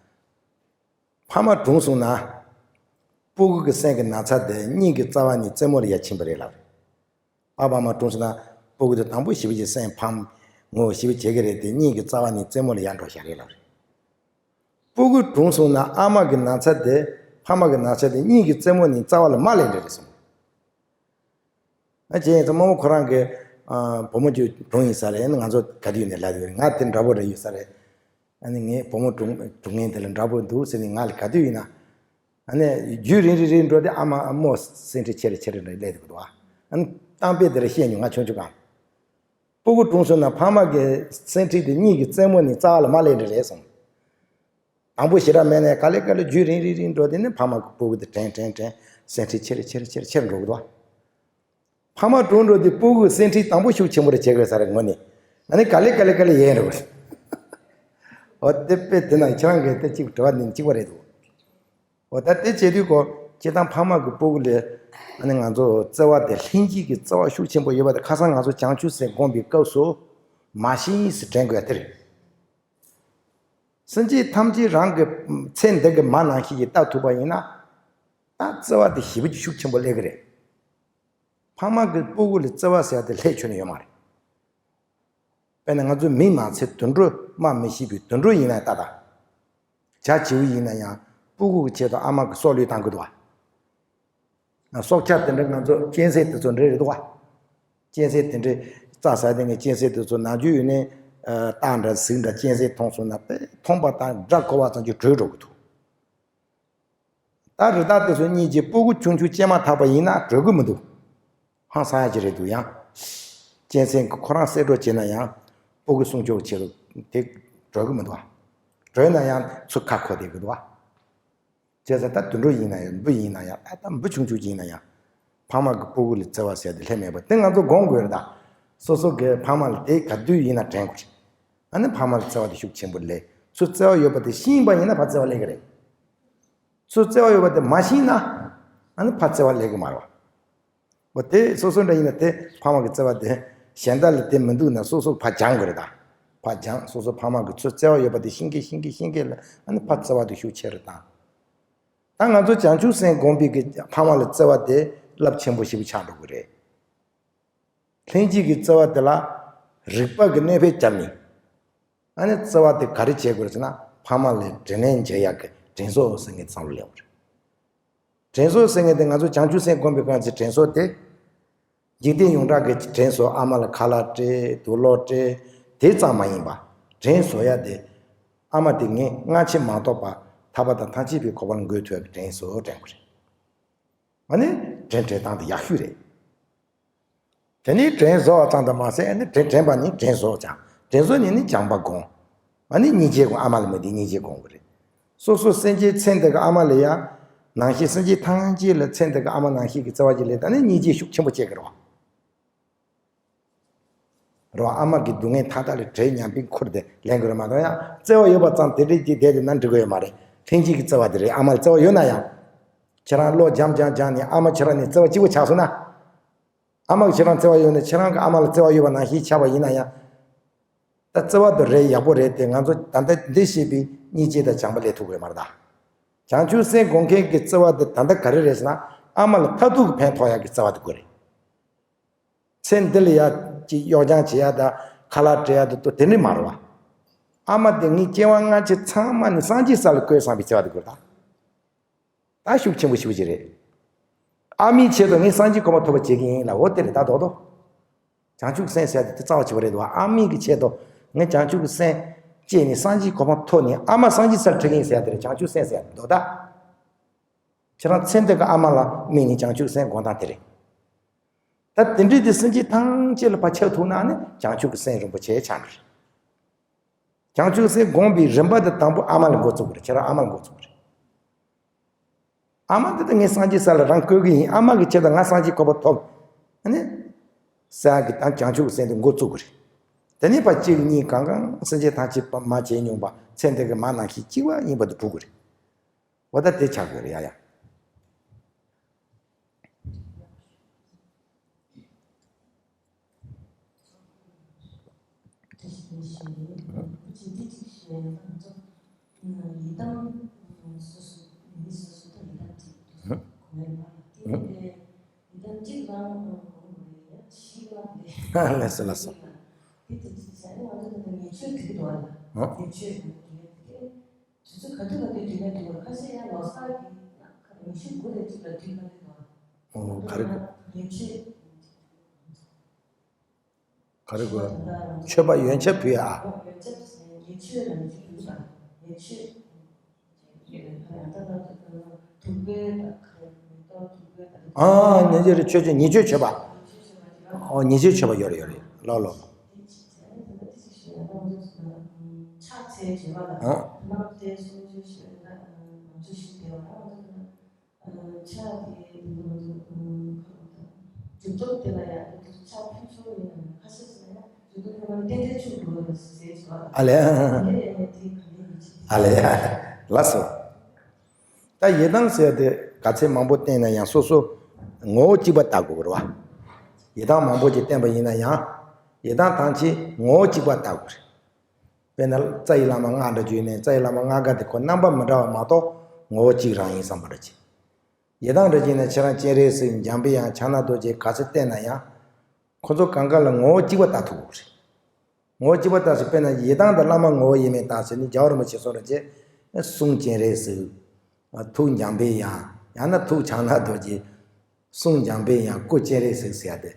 ཕ་མ་གྲོངས་སོང་ན། སྤུ་གུ་གི་སེམས་ཀྱི་ན་ཚ་དེ་སྙིང་གི་རྩ་བ་ནས་རྩེད་མོ་ལ་ཡ་ཕྱིན་པ་རེད་ལབ་རེད། ཨ། ཕ་མ་གྲོངས་སོང་ན་སྤུ་གུ་དེ་དང་པོ་ཞེ་པོ་ཅིག་སེམས་ཕམ། ངོ་ཞེ་པོ་བྱེད་ཀྱི་རེད་དེ། སྙིང་གི་རྩ་བ་ནས་རྩེད་མོ་ལ་ཡ་འགྲོ་ཤག་རེད་ལབ་རེད། སྤུ་གུ་གྲོངས་སོང་ན་ཨ་མ་གི་ན་ཚ་དེ། ཕ་མ་གི་ན་ཚ་དེ་སྙིང་གི་རྩེད་མོ་ནས་རྩ་བ་ལ་མ་ལེན་འདྲ་རེད་གསུངས། ཨ། བྱས་ཙང་རྨོ་མོ་ཁོ་རང་གི། ཨ། བུ་མོ་ཅིག་གྲོངས་ཡིན་ས་རེད། ང་ཚོ་ག་དུས་ནས་ལབ་ཡོད་རེད། ང་དེ་འདྲ་པོ་རེད་ཡོད་ས་རེད། ཨ་ནི་ངའི་བུ་མོ་གྲོངས་གྲོངས་མཁན་དེ་ལ་འདྲ་པོ་འདུག་ཟེར་ནས། ང་ལ་ག་དུས་ཡིན་ན། ཨ་ནི་རྒྱུན་རིང་རིང་རིང་འགྲོ་དེ་ཨ་མ་ཨ་མོ་སེམས་ཁྲལ་ཆེ་རེ་ཆེ་རེ་འདྲ་སླེབས་འདུག་གོ། ཨ་ནི་གཏམ་དཔེ་དེ་རེ་བཤད་མྱོང་ང་ཆུང་ཆུང་སྒང་། སྤུ་གུ་གྲོངས་སོང་ན་ཕ་མ་གི་སེམས་ཁྲལ་དེ་སྙིང་གི་རྩེད་མོ་ནས་རྩ་བ་ལ་མ་ལེན་འདྲ་རེད་གསུངས། དང་པོ་ཞེ་དྲག་མེད་ནས་ག་ལེ་ག་ལེ་རྒྱུན་རིང་རིང་རིང་འགྲོ་དེ་ནི་ཕ་མ་གི་སྤུ་གུ་དེ་དྲན་དྲན་དྲན་སེམས་ཁྲལ་ཆེ་རེ་ཆེ་རེ་ཆེ་རེ་ཆེ་རེ་འགྲོ་གི་འདུག་ཕ་མ་གྲོངས་འགྲོ་དུས་སྤུ་གུའི་སེམས་ཁྲལ་དང་པོ་ཤུགས་ཆེན་པོ་རེ་བྱེད་དགོས་ས་རེད་ངོ་ནས། ཨ་ནི་ག་ལེ་ག་ལེ་ག་ལེ་ཡལ་འགྲོ་གི་རེད། འོ། དེ་དཔེ་དེ་ན་ཁྱེད་རང་གིས་དེ་གཅིག་དྲི་བ་འདི་ནི་གཅིག་པ་རེད་འདུག་འོ། ད་དེ་བྱེད་དུས་ཀོ། སྤྱིར་བཏང་ཕ་མ་གི་སྤུ་གུ་ལ། ཨ་ནི་ང་ཚོ་བརྩེ་བ་དེ་ལྷན་སྐྱེས་ཀྱི་བརྩེ་བ་ཤུགས་ཆེན་པོ་ཡོད་པ་དེ་ཁ་སང་ང་ཚོ་བྱང་ཆུབ་སེམས་སྒོམ་པའི་སྐབས་སུ་མ་ཤེས་སུ་དྲན་དགོས་ཡ་དེ་རེད། སེམས་ཅན་ཐམས་ཅད་རང་གི་ཚེ་འདི་གི་མ་ནང་བཞིན་གྱི་ལྟ་ཐུབ་པ་ཡིན་ན། ད་བརྩེ་བ་དེ་ཞེ་པོ་ཅིག་ཤུགས་ཆེན་པོ་སླེབས་ཀྱི་རེད། ཕ་མ་གིས་སྤུ་གུ་ལ་བརྩེ་བ་ཟེར་ཡ་དེ་ལྷད་ཁྱོན་ནས་ཡོད་མ་རེད། དཔེར་ན་ང་ཚོ་མི་མ་ཚད་དུད་འགྲོ། སྨྲ་མི་ཤེས་པའི་དུད་འགྲོ་ཡིན་ན་ད་ལྟ། བྱ་བྱིའུ་ཡིན་ན་ཡང་སྤུ་གུ་གི་ཆེད་དུ་ཨ་མ་གིས་སྲོག་བློས་བཏང་གི་འདུག་བ། སྲོག་ཆགས་དེ་འདྲ་ང་ཚོ་གཅན་གཟན་དེ་ཚོ་འདྲ་རེད་འདུག་བ། གཅན་གཟན་དེ་འདྲའི་རྩྭ་ཟ་དེ་ངས་གཅན་གཟན་དེ་ཚོ་ནམ་རྒྱུན་ཡོད་ནས། ཨ། སྟག་འདྲ་གཟིག་འདྲ་གཅན་གཟན་མཐོང་སོང་ན་དཔེ་མཐོང་པ་དང་སྒྲ་གོ་བ་ཙམ་གྱིས་བྲོས་འགྲོ་གི་འདུག་ད་རི་དྭགས་དེ་ཚོ་གཉིས་ཀྱིས་སྤུ་གུ་ཆུང་ཆུང་སྐྱེས་མ་ཐག་པ་ཡིན་ན་བྲོས་གི་མི་འདུག་ཧང་སང་ཡ་ཅིག་རེད་འདུག་ཡང་། གཅན་གཟན་གྱིས་ཁོ་རང་གསད་གྲོགས་བྱས་ན་ཡང་། སྤུ་གུ་སྲུང་སྐྱོབ་བྱེད་དེ་བྲོས་གི་མི་འདུག་བ། བྲོས་ན་ཡང་ཚུར་ཁ་འཁོར་བསྡད་གི་འདུག་བ། བྱས་ཙང་ད་དུད་འགྲོ་ཡིན་ན་ཡང་། འབུ་ཡིན་ན་ཡང་། ཨ། ད་འབུ་ཆུང་ཆུང་ཅིག་ཡིན་ན་ཡང་། ཕ་མ་གི་སྤུ་གུ་ལ་བརྩེ་བ་ཟེར་དེ་ལྷད་མེད་པ་དེ་ང་ཚོ་སྒོམ་དགོས་རེད་ད། སོ་སོ་གི་ཕ་མ་ལ་དེ་ག་དུས་ཡིན་ན་དྲན་དགོས་རེད། ཨ་ནི་ཕ་མ་ལ་བརྩེ་བ་དེ་ཤུགས་ཆེན་པོ་སླེབས། ཚུར་བརྩེ་བ་ཡོད་པ་དེ་ཤེས་པ་ཡིན་ན་ཕར་བརྩེ་བ་སླེབས་ཀྱི་རེད། ཚུར་བརྩེ་བ་ཡོད་པ་དེ་མ་ཤེས་ན། ཨ་ནི་ཕར་བརྩེ་བ་སླེབས་ཀྱི་མ་རེད་བ། འོ། དེ་སོ་སོ་འདྲ་ཡིན་ན་དེ་ཕ་མ་གི་བརྩེ་བ་དེ་གཞན་དག་ལ་དེ་མི་འདུག་ན་སོ་སོ་ཕར་སྦྱང་དགོས་རེད་ད། ཕར་སྦྱང་། སོ་སོ་ཕ་མ་གི་ཚུར་བརྩེ་བ་ཡོད་པ་དེ་ཤེས་གི་ཤེས་གི་ཤེས་གི་ལ། ཨ་ནི་ཕར་བརྩེ་བ་དེ་ཤུགས་ཆེ་རུ་བཏང་། ད་ང་ཚོ་བྱང་ཆུབ་སེམས་སྒོམ་པའི་གི་ཕ་མ་ལ་བརྩེ་བ་དེ་རླབས་ཆེན་པོ་ཞེ་པོ་ཆགས་འགྲོ་གི་རེད། ལྷན་སྐྱེས་ཀྱི་བརྩེ་བ་དེ་ལ་རིག་པ་གི་གནོད་པས་བརྒྱབ་ནས། ཨ་ནི་བརྩེ་བ་དེ་ག་རེ་བྱེད་དགོས་རེད་ཟེར་ན། ཕ་མ་ལ་དྲིན་ལན་འཇལ་ཡག་གི་དྲིན་གཟོ་ཟེར་མཁན་བསམ་བློ་སླེབས་དགོས་རེད། དྲིན་གཟོ་ཟེར་མཁན་དེ་ང་ཚོ་བྱང་ཆུབ་སེམས་སྒོམ་པའི་སྐབས་ཀྱི་དྲིན་གཟོ་དེ། འཇིག་རྟེན་ཡོངས་གྲགས་ཀྱི་དྲིན་གཟོ། ཨ་མ་ལ་ཁ་ལག་སྤྲད། དུག་ལོག་སྤྲད། དེ་ཙམ་མ་ཡིན་པ། དྲིན་གཟོ་ཡ་དེ། ཨ་མ་དེ་ངས་སྔ་ཕྱི་མ་གཏོགས་པ་ཐར་པ་དང་ཐམས་ཅད་པའི་གོ་འཕང་འགོད་ཐུབ་ཡ་གི་དྲིན་གཟོ་དྲན་དགོས་རེད། ཨ་ནི་དྲིན་དྲན་སྟངས་དེ་ཡག་ཤོས་རེད། དེ་ནས་དྲིན་གཟོ་བ་ཙམ་དུ་མ་ཟད། ཨ་ནི་དྲིན་དྲན་པ་ནི་དྲིན་གཟོ་ཅིང་། དྲིན་གཟོ་ནི་ནི་བྱམས་པ་སྒོམ། ཨ་ནི་སྙིང་རྗེ་སྒོམ། ཨ་མ་ལ་མོས་ཏེ་སྙིང་རྗེ་སྒོམ་དགོས་རེད། སོ་སོ་སེམས་ཅན་ཚེ་འདི་གི་ཨ་མ་ལ་ཡ་ནང་བཞིན། སེམས་ཅན་ཐམས་ཅད་ལ་ཚེ་འདི་གི་ཨ་མ་ནང་བཞིན་གྱི་བརྩེ་བ་ཅིག་སླེབས། ད་ནི་སྙིང་རྗེ་ཤུགས་ཆེན་པོ་སྐྱེ་གི་རེད་བ། རེད་བ། ཨ་མ་གི་སྡུག་བསྔལ་མཐའ་དག་ལ་དྲན་སྙམ་པའི་ཁུར་དེ་ལེན་དགོས་རེད་མ་གཏོགས། ཡང་བརྩེ་བ་ཡོད་པ་ཙམ་དེ་འདྲའི་ཅིག་བསྡད་དེ་ན་འགྲིག་གི་ཡོད་མ་རེད། ལྷན་སྐྱེས་ཀྱི་བརྩེ་བ་དེ་རེད། ཨ་མ་ལ་བརྩེ་བ་ཡོད་ན་ཡང་། ཁྱེད་རང་བློ་འཇམ་འཇམ་སྦྱངས་ནས་ཨ་མ་ཁྱེད་རང་ནས་བརྩེ་བ་སྐྱིད་པོ་ཆགས་སོང་ན། ཨ་མ་གིས་ཁྱེད་རང་བརྩེ་བ་ཡོད་ན་ཁྱེད་རང་གིས་ཨ་མ་ལ་བརྩེ་བ་ཡོད་པ་ནང་བཞིན་ཆགས་པ་ཡིན་ན་ཡང་། ད་བརྩེ་བ་དེ་རེད། ཡག་པོ་རེད་དེ། ང་ཚོ་ད་ལྟ་འདི་བཤད་པའི་སྙིང་རྗེ་དང་བྱམས་པ་སླེབས་ཐུབ་ཀྱི་ཡོད་མ་རེད་ད། བྱང་ཆུབ་སེམས་སྒོམ་མཁན་གྱི་བརྩེ་བ་དེ་ད་ལྟ་ག་རེ་རེད་ཟེར་ན། ཨ་མ་ལ་མཐར་ཐུག་གི་ཕན་ཐོགས་ཡག་གི་བརྩེ་བ་དེ་དགོས་རེད། ཚེ་འདི་ལ་ཡ་ཅིག་གཡོག་བྱང་བྱེད་ཡ་དང་ཁ་ལག་སྤྲད་ཡ་དེ་དེ་འདྲ་མ་རེད་བ། ཨ་མ་དེ་ངའི་སྐྱེ་བ་སྔ་ཕྱི་ཚང་མ་ནི་སངས་རྒྱས་ས་ལ་བཀོད་བསམ་པའི་བརྩེ་བ་དེ་དགོས་རེད་ད། ད་ཤུགས་ཆེན་པོ་ཞེ་པོ་ཅིག་རེད། ཨ་མའི་ཆེད་དུ་ངས་སངས་རྒྱས་གོ་འཕང་ཐོབ་པ་བྱེད་ཀྱི་ཡིན་ལབ། འོ་དེ་རེད་ད། རྡོག་རྡོག་བྱང་ཆུབ་སེམས་ཟེར་དེ་དེ་རྩ་བ་ཆེ་བ་རེད་འདུག་བ། ཨ་མའི་གི་ཆེད་དུ་ངས་བྱང་ཆུབ་ཀྱི་སེམས་བསྐྱེད་ནས་སངས་རྒྱས་གོ་འཕང་ཐོབ་ནས་ཨ་མ་སངས་རྒྱས་སར་ཁྲིད་ཀྱི་ཡིན་ཟེར་དེ་རེད། བྱང་ཆུབ་སེམས་ཟེར་འདུག་ད། ཁྱེད་རང་ཚེ་འདི་གི་ཨ་མ་ལ་དམིགས་ནས་བྱང་ཆུབ་སེམས་སྒོམ་སྟངས་དེ་རེད། ད་དེ་འདྲའི་དེ་སེམས་ཅན་ཐམས་ཅད་ལ་ཕར་ཁྱབ་ཐུབ་ན་ནི་བྱང་ཆུབ་ཀྱི་སེམས་རིན་པོ་ཆེ་ཆགས་འགྲོ་རེད། བྱང་ཆུབ་སེམས་སྒོམ་པའི་རིམ་པ་དེ་དང་པོ་ཨ་མ་ལ་འགོ་བཙུགས་དགོས་རེད། ཁྱེད་རང་ཨ་མ་ལ་འགོ་བཙུགས་དགོས་རེད། ཨ་མ་འདི་ད་ངས་སངས་རྒྱས་ས་ལ་རང་བཀོད་གི་ཡིན། ཨ་མ་གི་ཆེད་དུ་ང་སངས་རྒྱས་གོ་འཕང་ཐོབ། ཨ་ནི། ས་གི་དང་བྱང་ཆུབ་སེམས་དེ་འགོ་བཙུགས་གི་རེད། དེ་ནས་ཕར་གཅིག་གཉིས་གང་གང་སེམས་ཅན་ཐམས་ཅད་པ་མ་བྱས་མྱོང་པ་ཚེ་འདི་གི་མ་ནང་བཞིན་གཅིག་པ་ཡིན་པ་དེ་གྲུབ་གི་རེད། འོ་ད་དེ་ཆགས་དགོས་རེད་ཡ་ཡ། དེ་བཞིན་གཤེགས་པའི་སྐུ་ཅི་སྟེ་གཅིག་ཞེས་ང་ཚོ་ཡི་དམ་སོ་སོ་མི་སོ་སོ་དང་ཡི་དམ་གཅིག་ཏུ་གོ་བས་མ་དེ་ཡི་དམ་གཅིག་ལ་ངོ་བོ་ཡ་ཞིག་ལ་དེ་ལགས་སོ་ལགས་སོ། དེ་དེ་གཅིག་བྱས་ང་ཚོ་ད་ཉེས་སྤྱོད་དེ་གི་དོ་ལ་ཉེས་སྤྱོད་དེ་དེ། དུས་ཚོད་ག་དུས་ག་དུས་དུས་ན་དུས་ཁ་ཤས་ཡང་ལོ་གསར་གྱི་ཉི་ཤུ་དགུ་ལས་གཅིག་ལ་དུས་ཁ་དུས་དང་། ཨོ་ག་རེ་དགོས། ཉིན་ཤས། ག་རེ་དགོས། མཆོད་པ་ཡོན་ཆབ་ཕུལ་ཡ། ཡོན་ཆབ་ཟེར་ཉིན་ཤས་ལ་ཉི་ཤུ་དགུ་དང་ཉིན་ཤས། དུག་སྦྲུལ་དང་ག་རེ་མེ་ཏོག་དུག་སྦྲུལ་དང་། ཨ་ཉིན་ཤས་རེ་མཆོད་ཆོས་ཉིན་མཆོད་མཆོད་པ། ཨོ་ཉིན་མཆོད་མཆོད་པ་ཡོད་རེད་ཡོད་རེད་ལོ་ལོ། ཕྱག་འཚལ་བྱེད་པ་ལ་ཨ། ལམ་སྟེ་སུམ་ཅུ་ཞེས་པ་ལ་ང་ཚོ་ཞིག་བདེ་བ་ལ་ང་ཚོ་ཕྱག་དེ་ང་ཚོ་གྲུབ་ཐོབ་དེ་ལ་ཡང་ང་ཚོ་ཕྱག་ཕུལ་ཆོག་ཡིན་ན་ཁ་ཤས་སུ་ཡང་གྲུབ་ཐོབ་ཐོག་མར་རྟེན་འབྲེལ་ཆུ་འགྲོ་བ་ཟེར་བྱེད་པ་ལ་ཨ་ལས། དེ་ཡང་དེ་ག་ནས་ཡིན་ཅི། ཨ་ལས། ལགས་སོ། ད་ཡི་དམ་ཟེར་དེ་ག་ཚད་མང་པོ་བསྟན་ན་ཡང་སོ་སོ་ངོ་བོ་གཅིག་པ་ལྟ་དགོས་རེད་བ། ཡི་དམ་མང་པོ་ཅིག་བསྟན་པ་ཡིན་ན་ཡང་ཡི་དམ་ཐམས་ཅད་ངོ་བོ་གཅིག་པ་ལྟ་དགོས་རེད། དཔེར་ན་རྩ་བའི་བླ་མ་ལྔ་འདྲ་བརྗོད་ནས་རྩ་བའི་བླ་མ་ལྔ་ཀ་དེ་ཁོ་རྣམ་པ་མི་འདྲ་བ་མ་གཏོགས་ངོ་བོ་གཅིག་རང་ཡིན་བསམ་པ་འདྲ་ཅིག་ཡི་དམ་འདྲ་བྱས་ན་ཁྱེད་རང་སྤྱན་རས་གཟིགས་འཇམ་པའི་དབྱངས་ཕྱག་ན་རྡོ་རྗེ་ག་ཚོད་བསྟན་ན་ཡང་། ཁོ་ཚོ་གང་ག་ལ་ངོ་བོ་གཅིག་པ་ལྟ་ཐུབ་དགོས་རེད། ངོ་བོ་གཅིག་པ་ལྟ་ཟེར་དཔེར་ན་ཡི་དམ་དང་བླ་མ་ངོ་བོ་ཡིན་མིན་ལྟ་ཟེར་ནི་རྒྱལ་བ་རིན་པོ་ཆེ་གསུངས་རེད་ཅེ། གསུང་སྤྱན་རས་གཟིགས། ཐུགས་འཇམ་པའི་དབྱངས། ཡང་ན་ཐུགས་ཕྱག་ན་རྡོ་རྗེ། གསུང་འཇམ་པའི་དབྱངས་སྐུ་སྤྱན་རས་གཟིགས་ཟེར་ཡ་དེ།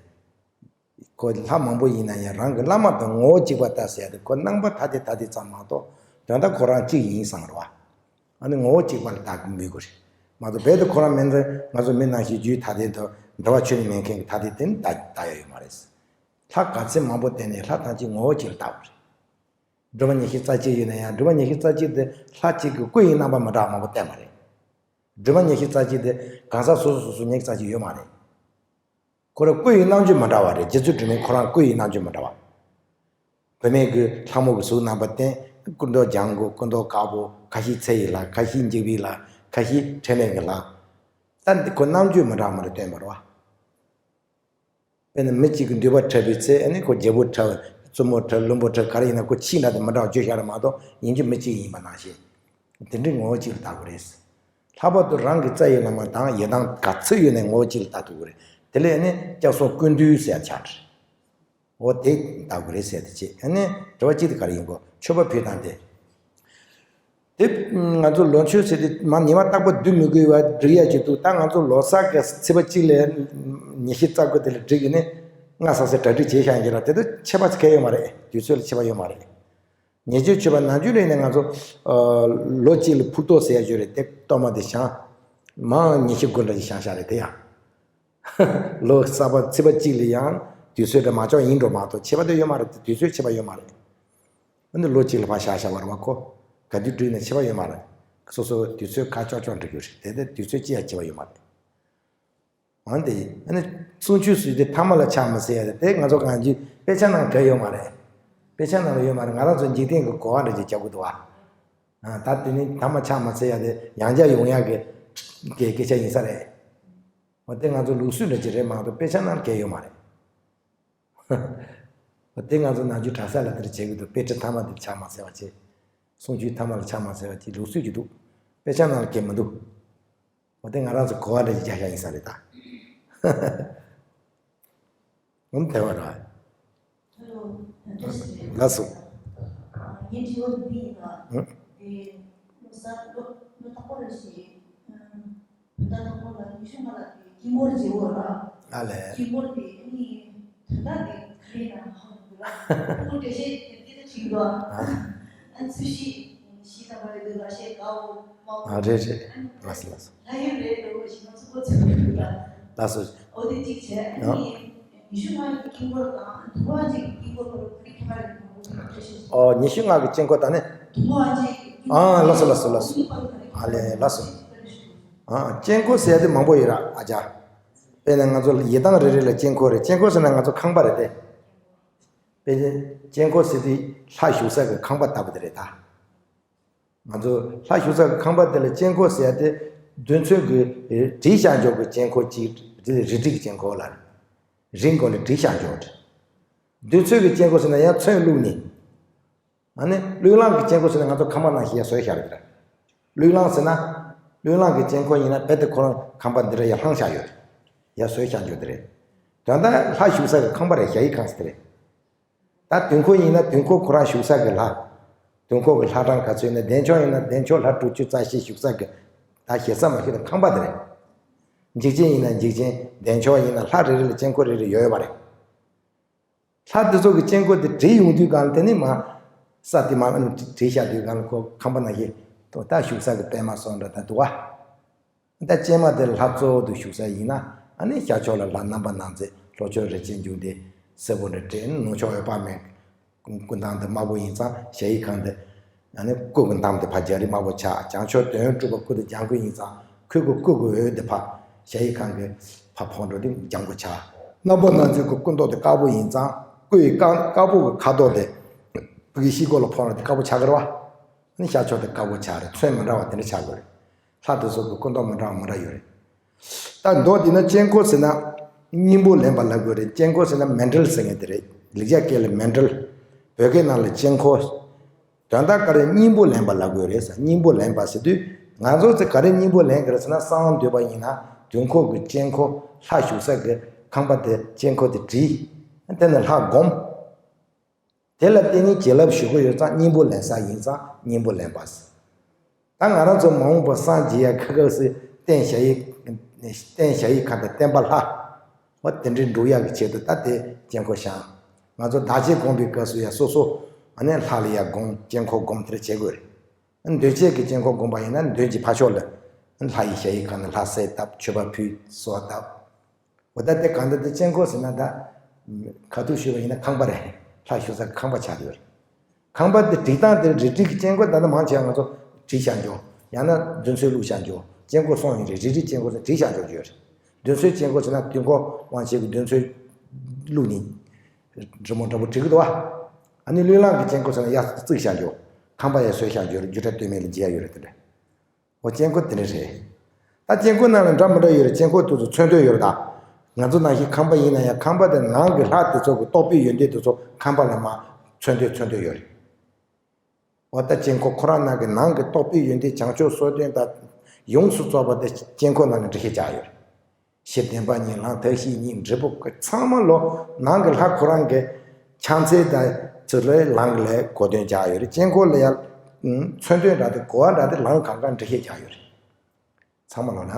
ཁོ་ལྷ་མང་པོ་ཡིན་ན་ཡང་རང་གི་བླ་མ་དང་ངོ་བོ་གཅིག་པ་ལྟ་ཟེར་ཡ་དེ་ཁོ་རྣམ་པ་ཐ་དད་ཐ་དད་ཙམ་མ་གཏོགས་དོན་དག་ཁོ་རང་གཅིག་ཡིན་བསམ་རེད་བ། ཨ་ནི་ངོ་བོ་གཅིག་པ་ལ་ལྟ་གི་མི་དགོས་རེད། མ་གཏོགས་རྦད་དེ་ཁོ་རང་མིན་ཚེ་ང་ཚོ་མི་ནང་བཞིན་རྒྱུད་ཐ་དད་དང་འགྲོ་བ་ཆོས་ཉིད་མེད་མཁན་གྱི་ཐ་དད་དེ་ནི་ལྟ་ལྟ་ཡ་ཡོད་མ་རེད། ལྷ་ག་ཚད་མང་པོ་བསྟན་ནས་ལྷ་ཐམས་ཅད་ངོ་བོ་གཅིག་ལ་ལྟ་དགོས་རེད། སྒྲོལ་མ་ཉི་ཤུ་རྩ་གཅིག་ཡོད་ན་ཡང་སྒྲོལ་མ་ཉི་ཤུ་རྩ་གཅིག་དེ་ལྷ་གཅིག་གི་སྐུ་ཡི་རྣམ་པ་མི་འདྲ་བ་མང་པོ་བསྟན་པ་རེད། སྒྲོལ་མ་ཉི་ཤུ་རྩ་གཅིག་དེ་གང་ཟག་སོ་སོ་སོ་སོ་ཉི་ཤུ་རྩ་གཅིག་ཡོད་མ་རེད། ཁོ་རང་སྐུ་ཡི་རྣམ་འགྱུར་མི་འདྲ་བ་རེད། རྗེ་བཙུན་སྒྲོལ་མའི་ཁོ་རང་སྐུ་ཡི་རྣམ་འགྱུར་མི་འདྲ་བ། བུད་མེད་ཀྱི་ལྷ་མོ་གི་གཟུགས་རྣམ་པ་བསྟན། སྐུ་མདོག་ལྗང་གུ་སྐུ་མདོག་དཀར་པོ། ཁ་ཤས་ཚེ་ཡི་ལྷ། ཁ་ཤས་འཇིགས་པའི་ལྷ། ཁ་ཤས་ཁྲེལ་མེད་ཀྱི་ལྷ། ད་འདི་ཁོ་རྣམ་འགྱུར་མི་འདྲ་མི་འདྲ་བསྟན་པ་རེད་བ། དཔེར་ན་མི་གཅིག་གི་མདུད་པ་འཁྲབ་པའི་ཚེ་ཨ་ནི་ཁོ་རྒྱལ་པོ་འཁྲབ། བཙུན་མོ་འཁྲབ། བློན་པོ་འཁྲབ། ག་རེ་ཡིན་ན་ཁོ་ཕྱིའི་འདྲ་དེ་མི་འདྲ་བ་བརྗོད་བཞག་རེད་མ་གཏོགས་ཡིན་རྒྱུ་མི་གཅིག་ཡིན་པ་ནང་བཞིན། དེ་འདྲའི་ངོ་བོ་གཅིག་ལ་ལྟ་དགོས་རེད། ལྷག་པར་དུ་རང་གི་རྩ་ཡི་བླ་མ་དང་ཡི་དམ་ག་ཚོད་ཡོད་ནའི་ངོ་བོ་གཅིག་ལ་ལྟ་ཐུབ་དགོས་རེད། དེ་ལས་ཨ་ནི་སྐྱབས་སོགས་ཀུན་འདུས་ཟེར་ཡ་ཆགས་འདྲ། འོ་དེ་ལྟ་དགོས་རེད་ཟེར་དེ་བྱེད། ཨ་ནི་དྲི་བ་གཅིག་དེ་ག་རེ་ཡིན་གོ་མཆོད་པ་ཕུལ་སྟངས་དེ། དེ་ང་ཚོ་ལོ་མཆོད་ཟེར་དེ་མ་ཉི་མ་རྟག་པར་བསྡུ་མི་དགོས་པ་འགྲིག་ཡ་ཅིག་འདུག་ད་ང་ཚོ་ལོ་གསར་གྱི་ཚེས་པ་གཅིག་ལས་ཉི་ཤུ་རྩ་དགུ་དེ་ལ་འགྲིག་གི་ནི་སྔ་ས་སེ་གྲ་སྒྲིག་བྱས་བཞག་ཡིན་གྱི་ར། དེ་དུ་ཁྱད་པར་ཁེལ་ཡོད་མ་རེད། དུས་ཚོད་ལ་ཁྱད་པར་ཡོད་མ་རེད། ཉེ་ཆར་མཆོད་པ་ནམ་རྒྱུན་རེད་ནས་ང་ཚོ་ལོ་གཅིག་ལ་ཕུར་ཏོག་ཟེར་ཡ་ཅིག་ཡོད་རེད། དེ་གཏོར་མ་དེ་བཞེངས། མང་ཉི་ཤུ་དགུ་འདྲ་ཞིག་བཞེངས་བཞག་རེད་དེ་ཡང་། ལོ་གསར་པ་ཚེས་པ་གཅིག་ལ་ཡང་དུས་ཚོད་འདྲ་མ་འཇོག་ཡིན་འགྲོ་མ་གཏོགས་ཁྱད་པར་དེ་ཡོད་མ་རེད། དུས་ཚོད་ཁྱད་པར་ཡོད་མ་རེད། འདི་ལོ་གཅིག་ལ་ཕར་བཞག་བཞག་པ་རེད་བ་ཁོ། ག་དུས་བསྒྲིགས་ན་ཁྱད་པར་ཡོད་མ་རེད། སོ་སོ་དུས་ཚོད་ཁ་ཅོག་ཅོག་འགྲིག་རྒྱུ་རེད། དེ་དེ་དུས་ཚོད་ཅི་ཡང་ཁྱད་པར་ཡོད་མ་རེད། འོན་ཏེ་ཨ་ནི་གསུང་ཆོས་ཟེར་དེ་ཐ་མ་ལ་ཕྱག་མ་འཚལ་ཡ་དེ་དེ་ང་ཚོ་གང་ཅི་དཔེ་ཆ་ནང་ག་ཡོད་མ་རེད། དཔེ་ཆ་ནང་ལ་ཡོད་མ་རེད། ང་རང་ཚོ་འཇིག་རྟེན་གྱི་གོ་བ་འདྲ་ཅིག་རྒྱག་གི་འདུག་བ། ད་དེ་ནི་ཐ་མ་ཕྱག་མ་འཚལ་ཡ་དེ་ཡང་བསྐྱར་ཡོང་ཡ་གི་གི་སྐད་ཆ་ཡིན་ས་རེད། འོ་དེ་ང་ཚོ་ལུགས་སྲོལ་འདྲ་ཅིག་རེད་མ་གཏོགས་དཔེ་ཆ་ནང་ག་ཡོད་མ་རེད། འོ་དེ་ང་ཚོ་ནམ་རྒྱུན་གྲྭ་ས་ལ་དེར་བྱེད་གི་འདུག་དཔེ་ཁྲིད་ཐ་མ་དེ་ཕྱག་མ་འཚལ་བ་བྱེད། གསུང་ཆོས་ཐ་མ་ལ་ཕྱག་མ་འཚལ་བ་བྱེད་ལུགས་སྲོལ་ཅིག་འདུག་དཔེ་ཆ་ནང་ལ་ག་མི་འདུག་འོ་དེ་ང་རང་ཚོ་གོ་བ་འདྲ་ཅིག་རྒྱག་ཡ་ཡིན་ས་རེད་ད། འོ་དེ་བ་ར། ལགས་སོ། ངའི་དྲི་བ་འདི་ཡིན་ལ། ཨང་། དེ་ལོ་གསར་ལོ་ལོ་རྟག་པར་ཞིག་བོད་ཟླ་དང་པོ་ལ་ཉི་ཤུ་ལྔ་ལ་དེ་དཀྱིལ་འཁོར་བྱེད་འོ་ལ། ཨ་ལས། དཀྱིལ་འཁོར་དེ་ནི་དོན་དག་དེ་ག་རེ་ཡིན་ན་ཧ་གོ་གི་ལ། ཁོ་འགྲེལ་བཤད་དེ་དེ་ལ་བྱེད་ཀྱི་འདུག་ཨ། ཨ་ཚུལ་ཤིག་ཤིག་དང་པ་རེད་འདུག་ལ་ཤེས་དགའ་བོ་མ་གོ། ཨ་རེད་རེད། ལགས་སོ་ལགས་སོ། ལྷ་ཡུལ་རེད་འགྲོ་བ་ཞིག་ང་ཚོ་གོ་ཚོད་འདུག་ལ། ལགས་སོ། འོ་དེ་གཅིག་བྱས་ཨ་ནི། ཉི་ཤུ་ལྔ་གི་དཀྱིལ་འཁོར་དང་དུང་ཕོ་ཨ་ཅེ་གི་དཀྱིལ་འཁོར་བར་ག་རེ་ཁྱད་པར་ཡོད་པ་འགྲེལ་བཤད་ཞུ། ཨོ་ཉི་ཤུ་ལྔ་གི་དཀྱིལ་འཁོར་དང་ནི། དུང་ཕོ་ཨ་ཅེ་གི་དཀྱིལ་འཁོར་ཨ་ལགས་སོ་ལགས་སོ་ལགས་སོ། ཨ་ལས་ལགས་སོ། ཨ། དཀྱིལ་འཁོར་ཟེར་ཡ་དེ་མང་པོ་ཡོད་ར་ཨ་ཅག་དཔེར་ན་ང་ཚོ་ཡི་དམ་རེ་རེ་ལ་དཀྱིལ་འཁོར་རེད། དཀྱིལ་འཁོར་ཟེར་ན་ང་ཚོ་ཁང་པ་རེད་དེ། དཔེར་ན་དཀྱིལ་འཁོར་ཟེར་དུས་ལྷ་བཞུགས་ས་གི་ཁང་པ་ལྟ་བུ་དེ་རེད་ད། ང་ཚོ་ལྷ་བཞུགས་ས་གི་ཁང་པ་དེ་ལ་དཀྱིལ་འཁོར་ཟེར་ཡ་དེ་རྡུལ་ཚོན་གྱི་བྲིས་བཞག་འཇོག་གི་དཀྱིལ་འཁོར་གཅིག་རེད། རི་བྲིས་ཀྱི་དཀྱིལ་འཁོར་ལ་རི་མགོ་ལ་བྲིས་བཞག་འཇོག་རེད། རྡུལ་ཚོན་གྱི་དཀྱིལ་འཁོར་ཟེར་ན་ཡང་ཚོན་བླུགས་ནས། ཨ་ནི་བླུགས་གླང་གི་དཀྱིལ་འཁོར་ཟེར་ན་ང་ཚོ་ཁང་པ་ནང་བཞིན་ཡར་བཟོས་བཞག་རེད་དེ། བླུགས་གླང་ཟེར་ན། བླུགས་གླང་གི་དཀྱིལ་འཁོར་ཡིན་ན་རྦད་དེ་ཁོ་རང་ཁང་པ་འདི་འདྲ་ཡར་བསླངས་བཞག་ཡོད་རེད། ཡར་བཟོས་བཞག་འཇོག་དེ་རེད། དོན་དག་ལྷ་བཞུགས་ས་གི་ཁང་པ་རེད། ཞ་ཡི་ཁང་ཟེར་དེ་རེད། ད་དུས་འཁོར་ཡིན་ན་དུས་འཁོར་ཁོ་རང་བཞུགས་ས་གི་ལྷ། དུས་འཁོར་གྱི་ལྷ་གྲངས་ག་ཚོད་ཡིན་ན། བདེ་མཆོག་ཡིན་ན་བདེ་མཆོག་ལྷ་དྲུག་ཅུ་རྩ་བཞི་བཞུགས་ས་གི། ད་ཞེ་ས་མ་ཞུ་ན་ཁང་པ་དེ་རེད། འཇིགས་བྱེད་ཡིན་ན་འཇིགས་བྱེད། བདེ་མཆོག་ཡིན་ན་ལྷ་རེ་རེ་ལ་དཀྱིལ་འཁོར་རེ་རེ་ཡོད་ཡོད་པ་རེད། ལྷ་དེ་ཚོ་གི་དཀྱིལ་འཁོར་དེ་བྲིས་ཡོང་དུས་གང་ལ་དེ་ནི་མ། ས་དེ་མ་བྲིས་བཞག་དུས་གང་ལ་ཁོ་ཁང་པ་ནང་བཞིན་དུ་ད་བཞུགས་ས་གི་པད་མ་སོགས་འདྲ་ད་འདུག་བ། ད་སྤྱན་མ་དེ་ལྷ་གཙོ་བོ་དུ་བཞུགས་ས་ཡིན་ན། ཨ་ནི་ཤར་ཕྱོགས་ལ་ལྷ་རྣམ་པར་སྣང་མཛད། ལྷོ་ཕྱོགས་རིན་ཆེན་འབྱུང་ལྡན། སེར་པོ་འདྲ་སྤྲས། ནུབ་ཕྱོགས་འོད་དཔག་མེད། སྐུ་མདངས་དེ་དམར་པོ་ཡིན་ཙང་ཞ་ཡི་ཁང་དེ། ཨ་ནི་སྐུ་གི་མདངས་དེ་ཕར་རྒྱ་རི་དམར་པོ་ཆགས། བྱང་ཕྱོགས་དོན་ཡོད་གྲུབ་པ་སྐུ་དེ་ལྗང་གུ་ཡིན་ཙང་ཁོའི་གི་སྐུ་གི་འོད་དེ་ཕར་ཞ་ཡི་ཁང་གི་ཕར་ཕོག་འགྲོ་དུས་ལྗང་གུ་ཆགས། རྣམ་པར་སྣང་མཛད་ཀྱི་སྐུ་མདོག་དེ་དཀར་པོ་ཡིན་ཙང་སྐུ་ཡི་དཀར་དཀར་པོ་གི་ཁ་དོག་དེ་བུ་གི་ཤིང་སྒོ་ལ་ཕོག་ན་དེ་དཀར་པོ་ཆགས་ཀྱི་རེད་བ། ནི་ཤར་ཕྱོགས་དེ་དཀར་པོ་ཆགས་རེད། ཚོན་མི་འདྲ་བ་དེ་འདྲ་ཆགས་དགོས་རེད། ལྷ་དེ་ཚོ་གི་སྐུ་མདོག་མི་འདྲ་བ་མི་འདྲ་ཡོད་རེད། ད་མདོ་འདི་ན་དཀྱིལ་འཁོར་ཟེར་ན་སྙིང་པོ་ལེན་པ་ལབ་དགོས་རེད། དཀྱིལ་འཁོར་ཟེར་ན་མཎྜལ་ཟེར་མཁན་དེ་རེད། ལེགས་སྦྱར་སྐད་ལ་མཎྜལ། བོད་སྐད་ནང་ལ་དཀྱིལ་འཁོར། དོན་དག་ག་རེ་སྙིང་པོ་ལེན་པ་ལབ་དགོས་རེད་ཟེར། སྙིང་པོ་ལེན་པ་ཟེར་དུས་ང་ཚོ་ཚེ་ག་རེ་སྙིང་པོ་ལེན་དགོས་རེད་ཟེར་ན་གསང་སྔགས་འདུས་པ་ཡིན་ན་དུས་འཁོར་གྱི་དཀྱིལ་འཁོར་ལྷ་བཞུགས་ས་གི་ཁང་པ་དེ་དཀྱིལ་འཁོར་དེ་བྲིས། དེ་ནས་ལྷ་བསྒོམ། དེ་ལ་བརྟེན་ནས་བྱིན་རླབས་ཞུགས་ཀྱི་ཡོད་ཙང་སྙིང་པོ་ལེན་ས་ཡིན་ཙང་སྙིང་པོ་ལེན་པ་ཟེར། ད་ང་རང་ཚོ་མ་འོངས་པར་སངས་རྒྱས་ཡ་ཁ་ཁ་སི་རྟེན་ཞ་ཡི་རྟེན་ཞ་ཡི་ཁ་དང་བརྟེན་པ་ལྷ། འོ་དེ་འདྲའི་འགྲུབ་ཡག་གི་ཆེད་དུ་ད་དེ་དཀྱིལ་འཁོར་བཞེངས། ང་ཚོ་བདག་བསྐྱེད་སྒོམ་པའི་སྐབས་སུ་ཡ་སོ་སོ་ཨ་ནི་ལྷ་ལ་ཡ་སྒོམ། དཀྱིལ་འཁོར་སྒོམ་དེ་འདྲ་བྱེད་དགོས་རེད། འདོད་བྱེད་ཀྱི་དཀྱིལ་འཁོར་བསྒོམ་པ་ཡིན་ན་མདུན་གྱི་ཕ་ཕྱོགས་ལ་ལྷ་ཡི་ཞ་ཡི་ཁ་ནས་ལྷ་གསལ་བཏབ། མཆོད་པ་ཕུལ། གསོལ་བ་བཏབ། འོ་ད་དེ་གང་ལྟར་དེ་དཀྱིལ་འཁོར་ཟེར་ན་ད་ཁ་ཐུག་ཞུས་པ་ཡིན་ན་ཁང་པ་རེད། ལྷ་བཞུགས་ས་ཁང་པ་ཆགས་ཡོད་རེད། ཁང་པ་དེ་བྲིས་སྟངས་དེ་རི་བྲིས་ཀྱི་དཀྱིལ་འཁོར་ད་ལྟ་མང་ཆེ་བ་ང་ཚོ་བྲིས་བཞག་འཇོག་ཡང་ན་རྡུལ་ཚོན་བླུགས་བཞག་འཇོག་དཀྱིལ་འཁོར་གསུམ་ཡིན་རེད། རི་བྲིས་དཀྱིལ་འཁོར་ཟེར་བྲིས་བཞག་འཇོག་ཡོད་རེད། རྡུལ་ཚོན་དཀྱིལ་འཁོར་ཟེར་ན་དུས་འཁོར་དབང་ཆེན་གྱི་རྡུལ་ཚོན་བླུགས་ནས་རི་མོ་འདྲ་པོ་བྲིས་ཀྱི་འདུག་བ། ཨ་ནི་བླུགས་གླང་གི་དཀྱིལ་འཁོར་ཟེར་ན་ཡར་བརྩིགས་བཞག་འཇོག་ཁང་པ་ཡར་བཟོས་བཞག་འཇོག་རྒྱུ་འབྲས་ལྟོས་མེད་ལ་མཇལ་ཡ་ཡོད་རེད་དེ་འདྲ། འོ་དཀྱིལ་འཁོར་དེ་འདྲ་རེད། ད་དཀྱིལ་འཁོར་ནང་ལ་འདྲ་མི་འདྲ་ཡོད་རེད། དཀྱིལ་འཁོར་དེ་ཚོ་མཚོན་དོན་ཡོད་རེད་ད། ང་ཚོ་ནང་བཞིན་ཁང་པ་ཡིན་ན་ཡང་ཁང་པ་དེ་ནང་གི་ལྷ་དེ་ཚོ་གི་རྟོགས་པའི་ཡོན་ཏན་དེ་ཚོ་ཁང་པ་ལ་མ་མཚོན་དོན་མཚོན་དོན་ཡོད་རེད། འོ་ད་དཀྱིལ་འཁོར་ཁོ་རང་ནང་གི་ནང་གི་རྟོགས་པའི་ཡོན་ཏན་བྱང་ཆུབ་སོ་བདུན་དང་ཡོངས་སུ་རྫོགས་པ་དེ་དཀྱིལ་འཁོར་ནང་གི་འགྲེལ་བཤད་བྱ་ཡོད་རེད། ཞི་བདེ་བ་གཉིས་ལམ་མཐའ་བཞི་གཉིས་འབྲས་བུ་ཀུན་ཚང་མ་ལོ་ནང་གི་ལྷ་ཁོ་རང་གི་ཕྱག་འཚལ་དང་ཚུལ་ལས་ལམ་གྱི་ལས་གོ་དོན་བྱ་ཡོད་རེད། དཀྱིལ་འཁོར་ལ་ཡང་མཚོན་དོན་འདྲ་དེ་གོ་བ་འདྲ་དེ་ལམ་གང་གང་འགྲེལ་བཤད་བྱ་ཡོད་རེད། ཚང་མ་ལོ་ན།